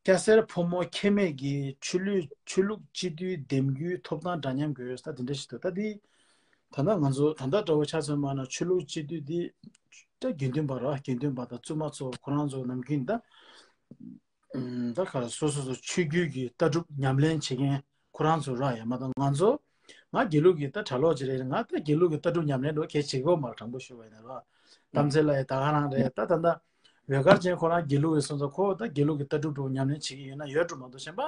སྐྱ་སེར་ཕོ་མོ་ཁྱད་མེད་ཀྱི་ཆོས་ལུགས་ཆོས་ལུགས་སྤྱི་འཐུས་འདེམས་རྒྱུའི་ཐོབ་ཐང་འདྲ་མཉམ་དགོས་ད་དེ་འདྲ་ཞིག་འདུག་ད་དེ། ད་ལྟ་ང་ཚོ་ད་ལྟ་འདྲ་བོ་ཆ་མཚོན་པ་ན་ཆོས་ལུགས་སྤྱི་འཐུས་འདི་ད་དགེ་འདུན་པ་ར་དགེ་འདུན་པ་དང་བཙུན་མ་ཚོ་ཁོ་རང་ཚོ་ནམ་རྒྱུན་ད་ད་ག་ལ་སོ་སོ་སོ་ཆོས་བརྒྱུད་ཀྱི་ལྟ་གྲུབ་ཉམས་ལེན་བྱེད་མཁན་ཁོ་རང་ཚོ་ར་ཡ་མ་གཏོགས་ང་ཚོ་ང་དགེ་ལུགས་ཀྱི་ད་གྲྭ་ལོག་ཅིག་རེད། ང་ད་དགེ་ལུགས་ཀྱི་ལྟ་གྲུབ་ཉམས་ལེན་འགྲོ་གལ་བྱེད་ཀྱི་ཡོད་མ་རེད། དྲང་པོ་ཞུ་བ་ཡིན་ན་ར་གཏམ་ཚེ་ལ་ཡ་ད་ག་རང་རེད། ད་ད་ད་འོད་དཀར་ཅན་ཁོ་རང་དགེ་ལུགས་ཡིན་སོང་ཙང་ཁོ་ད་དགེ་ལུགས་ཀྱི་ལྟ་གྲུབ་འགྲོ་ཉམས་ལེན་བྱེད་ཀྱི་ཡོད་ན་ཡོད་འགྲོ་མ་གཏོགས་གཞན་པ་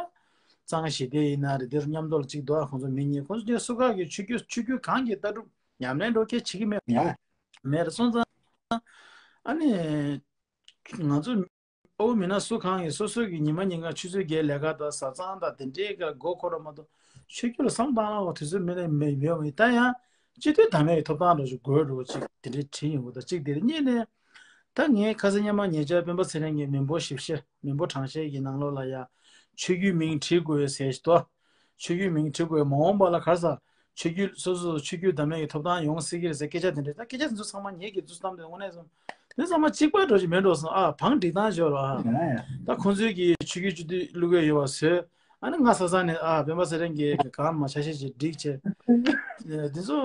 གཙང་ཞི་བདེ་ཡིན་ན་རེད། དེར་མཉམ་དུ་ལ་གཅིག་འདུག་ཨ་ཁོང་ཚོ་མི་གཉིས་ཁོང་ཚོ་དེ་སུ་ཁག་གི་ཆོས་བརྒྱུད་ཆོས་བརྒྱུད་གང་གི་ལྟ་གྲུབ་ཉམས་ལེན་འགྲོ་གལ་བྱེད་ཀྱི་མེད། ཡ། མེད་རེད་སོང་ཙང་ཨ་ནི་ང་ཚོ་ཨོ་མིན་ན་སུ་གང་གི་སོ་སོ་གི་ཉི་མ་ཉིན་གང་ཆུ་ཚོད་བརྒྱད་ལས་ཀ་དང་བཟའ་ཚང་དང་དེ་འདྲའི་ཀ་མགོ་འཁོར་ར་མ་གཏོགས་ཆོས་བརྒྱུད་ལ་བསམ་བཏང་ན་འོ་དུས་ཚོད་མི་ལས་མི་ཡོད་མི་ད་ཡང་སྤྱི་འཐུས་དམ་པའི་ཐོབ་ཐང་འགྲོ་ཞིག་དགོས་འགྲོ་ཅིག་དེ་འདྲའི་དྲིས་ཡོང་གི་ད་གཅིག་དེ་རེད། གཉིས་ནས་ད་ངས་ཁ་སང་སྔོན་མ་ཉེ་ཆར་སྤེན་པ་ཚེ་རིང་གི་མི་འབོར་ཞིབ་བཤེར་མི་འབོར་གྲངས་བཤེར་གྱི་ནང་ལོགས་ལ་ཡ་ཆོས་བརྒྱུད་མིང་བྲིས་དགོས་ཟེར་ཞིག་ཏོ། ཆོས་བརྒྱུད་མིང་བྲིས་དགོས་མ་འོངས་པ་ལ་ག་རེ་ཟ། ཆོས་བརྒྱུད་སོ་སོ་ཆོས་བརྒྱུད་དམ་པའི་ཐོབ་ཐང་ཡོང་སྲིད་ཀྱི་རེད་ཟེར་སྐད་ཆ་དེ་འདྲ་ད་སྐད་ཆ་དེ་ཚོ་ཚང་མ་ངེད་ཀྱི་དུས་སུ་བཏང་དུས་དངོས་གནས་སོང་དེ་ཚང་མ་གཅིག་པ་འགྲོ་ཞིག་མེད་འགྲོ་སོང་ཨ་བང་སྒྲིག་སྟངས་ཤོར་བ་ཨ། ཡ་ཡ། ད་ཁོང་ཚོའི་གི་ཆོས་བརྒྱུད་སྤྱི་འཐུས་བླུག་གི་ཡོད་པ་བཟོས་ཨ་ནི་ང་ས་ས་ནས་ཨ་སྤེན་པ་ཚེ་རིང་གི་གང་མ་ཆ་ཤས་ཤིག་སྒྲིག་བྱས་དེ་ཚོ་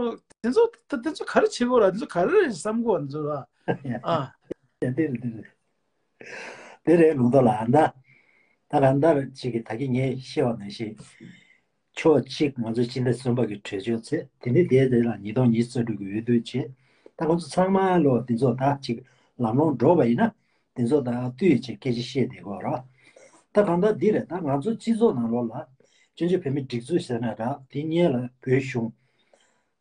དེ་ཚོ་ད་དེ་ཚོ་ག་རེ་བྱེད་དགོས་ར་དེ་ཚོ་ག་རེ་རེད་བསམ་གོ་བ་དེ་ཚོ་ར་ཨ། ཡ་དེ་རེད་དེ་རེད། དེ་རེད་ལུང་རྟོགས་ལགས་ཨ་ད། ད་གང་ལྟར་ཅིག་གི་ད་གིན་ངས་བཤད་པ་ནང་བཞིན། ཕྱོགས་གཅིག་ང་ཚོ་སྤྱི་ཟླ་གསུམ་པ་གི་གྲོས་ཆོད་ཚེ་དེ་ནི་དེའི་དེ་ལ་ཉིས་སྟོང་ཉི་ཤུ་རྩ་དྲུག་གི་འོས་བསྡུ་བྱེད། ད་ང་ཚོ་ཚང་མ་ལོ་དེ་ཚོ་ད་ཅིག་ལམ་ལྷོང་འགྲོ་བ་ཡིན་ན་དེ་ཚོ་ད་བཏུས་ཅིག་སྐད་ཆ་བཤད་བསྡད་དགོས་ར། ད་གང་ལྟར་འདི་རེད། ད་ང་ཚོ་སྤྱི་ཚོགས་ནང་ལོགས་ལ་བཙན་བྱོལ་བོད་མིའི་སྒྲིག་འཛུགས་ཟེར་ན་ར་དེ་སྔོན་ལ་བོད་གཞུང་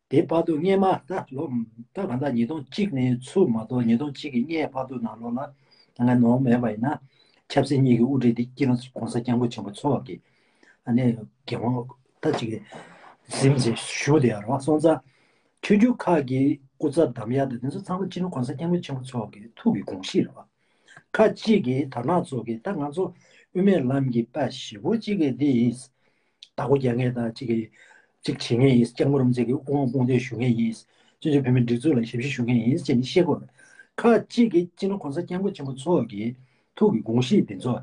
དེ་བར་དུ་སྔས་མ་ད་ལོ་ད་ག་ད་ཉིས་སྟོང་གཅིག་ནས་ཚུར་མ་གཏོགས་ཉིས་སྟོང་གཅིག་གི་སྔས་བར་དུ་ནང་ལོགས་ལ་ད་ང་ནོར་མེད་པ་ཡིན་ན་ཆབ་སྲིད་གཉིས་ཀྱི་དབུ་ཁྲིད་དེ་སྤྱི་ནོར་༸གོང་ས་༸སྐྱབས་མགོན་ཆེན་པོ་མཆོག་གི་ཨ་ནི་འགན་དབང་ད་ཅིག་གི་འཛིན་བྱས་བཞུགས་བསྡད་ཡོད་རེད་བ། སོང་ཙང་ཆོས་བརྒྱུད་ཁག་གི་སྐུ་ཚབ་དམ་ཡག་དང་དེ་ཚོ་ཚང་མ་སྤྱི་ནོར་༸གོང་ས་༸སྐྱབས་མགོན་ཆེན་པོ་མཆོག་གི་ཐུགས་ཀྱི་དགོངས་གཞི་རེད་བ། ཁ་ཅིག་གིས་དར་ནག་ཚོ་གིས་ད་ང་ཚོ་དབུ་མའི་ལམ་གྱི་དཔའ་ཞེ་པོ་ཅིག་གིས་འདི་ཡིན། བདག་པོ་རྒྱག་མཁན་དང་གཅིག་གིས་གཅིག་བྱེད་མཁན་ཡིན། སྐྱབས་མགོན་རིན་པོ་ཆེ་གི་དབུ་དབང་དཔུང་སྡེ་ཞུ་མཁན་ཡིན། བཙན་བྱོལ་བོད་མིའི་སྒྲིག་འཛུགས་ལ་ཞབས་ཕྱི་ཞུ་མཁན་ཡིན་ཅེས་ནི་བཤད་དགོས་རེད། ཁ་ཅིག་གིས་སྤྱི་ནོར་༸གོང་ས་༸སྐྱབས་མགོན་ཆེན་པོ་མཆོག་གི་ཐུགས་ཀྱི་དགོངས་གཞི་དེ་ཚོ་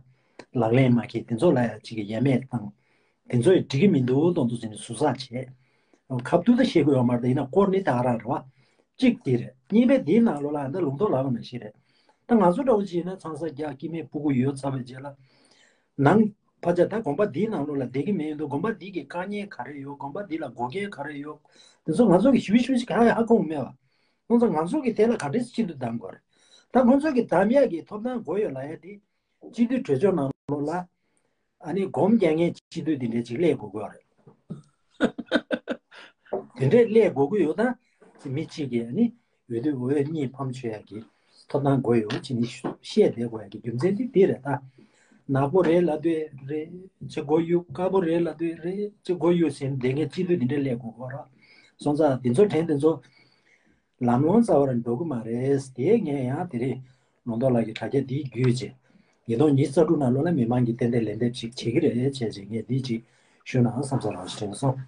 ལག་ལེན་མ་འཁེལ་དེ་ཚོ་ལ་ཡང་གཅིག་གིས་ཡ་མེད་བཏང་། དེ་ཚོ་ཡང་འགྲིག་གི་མི་འདུག་མདོག་མདོག་བྱས་ནས་ཟུར་ཟ་བྱས། ཁ་ཐུག་ད་བཤད་དགོས་ཡོད་མ་རེད། ད་ཡིན་ན་སྐོར་ནི་ད་ག་རང་རེད་བ། གཅིག་དེ་རེད། གཉིས་པ་དེའི་ནང་ལོགས་ལ་ད་ལུང་རྟོགས་ལགས་པ་ནང་བཞིན་རེད། ད་ང་ཚོ་འདྲ་བོ་བྱས་ན་ཚང་ས་རྒྱག་སྐྱེ་དམན་སྤུ་གུ་ཡོད་ཚར་བའི་རྗེས་ལ། ནང་ཕ་ཆ་ད་དགོན་པ་འདིའི་ནང་ལོགས་ལ་བསྡད་ཀྱི་མེད་འདུག་དགོན་པ་འདི་གི་དཀའ་ངལ་ག་རེ་ཡོད། དགོན་པ་འདི་ལ་དགོས་གལ་ག་རེ་ཡོད། དེ་ཚོ་ང་ཚོ་གི་ཞིབ་ཞིབ་ཞིག་ཧ་ཧ་གོ་མེད་པ། ཁོང་ཚོ་ང་ཚོ་གི་དེ་ལ་ག་འདྲས་སེ་སྤྱི་འཐུས་བདམས་དགོས་རེད། ད་ཁོང་ཚོ་གི་བདམས་ཡག་གི་ཐོབ་ཐང་དགོས་ཡོད་ལབ་ཡ་དེ། སྤྱི་འཐུས་གྲོས་ཚོགས་ནང་ལོགས་ལ། ཨ་ནི་སྒོམ་རྒྱག་མཁན་སྤྱི་འཐུས་དེ་འདྲས་ཅིག་སླེབས་དགོས་ཀྱི་ཡོད་རེད། དེ་འདྲས་སླེབས་དགོས་ཀྱི་ཡོད་ད། མི་གཅིག་གིས་ཨ་ནི་འོས་བསྡུ་འོས་གཉིས་ཕམ་བྱེད་ཡག་གི་ཐོབ་ཐང་དགོས་ཡོད་ཅེས་ནི་བཤད་བསྡད་དགོས་ཡག་གི་རྒྱུ་མཚན་དེ་འདི་རེད་ད། ནག་པོ་རེད་ལབ་དུས་རེད་ཅེས་མགོ་གཡུག་དཀར་པོ་རེད་ལབ་དུས་རེད་ཅེས་མགོ་གཡུག་ཟེར་ནས་བསྡད་མཁན་སྤྱི་འཐུས་དེ་འདྲས་སླེབས་དགོས་ཀྱི་ཡོད་རེད། སོང་ཙང་དེ་ཚོ་དྲན་དེ་ཚོ། ལམ་ལྷོང་རྩ་བ་ར་འགྲོ་གི་མ་རེད། དེ་ངས་ཡང་དེ་རིང་ལུང་རྟོགས་ལགས་ཀྱི་དྲ་རྒྱ་འདིའི་བརྒྱུད་བྱས། ཉིས་སྟོང་ཉི་ཤུ་རྩ་དྲུག་ནང་ལོགས་ལ་མི་མང་གིས་ཏན་ཏན་ལན་འདེབས་ཅིག་བྱེད་ཀྱི་རེད་བྱས་བྱས་ངས་འདི་ཅིག་ཞུ་ན་བསམ་ས་རང་ཞིག་དྲན་སོང་།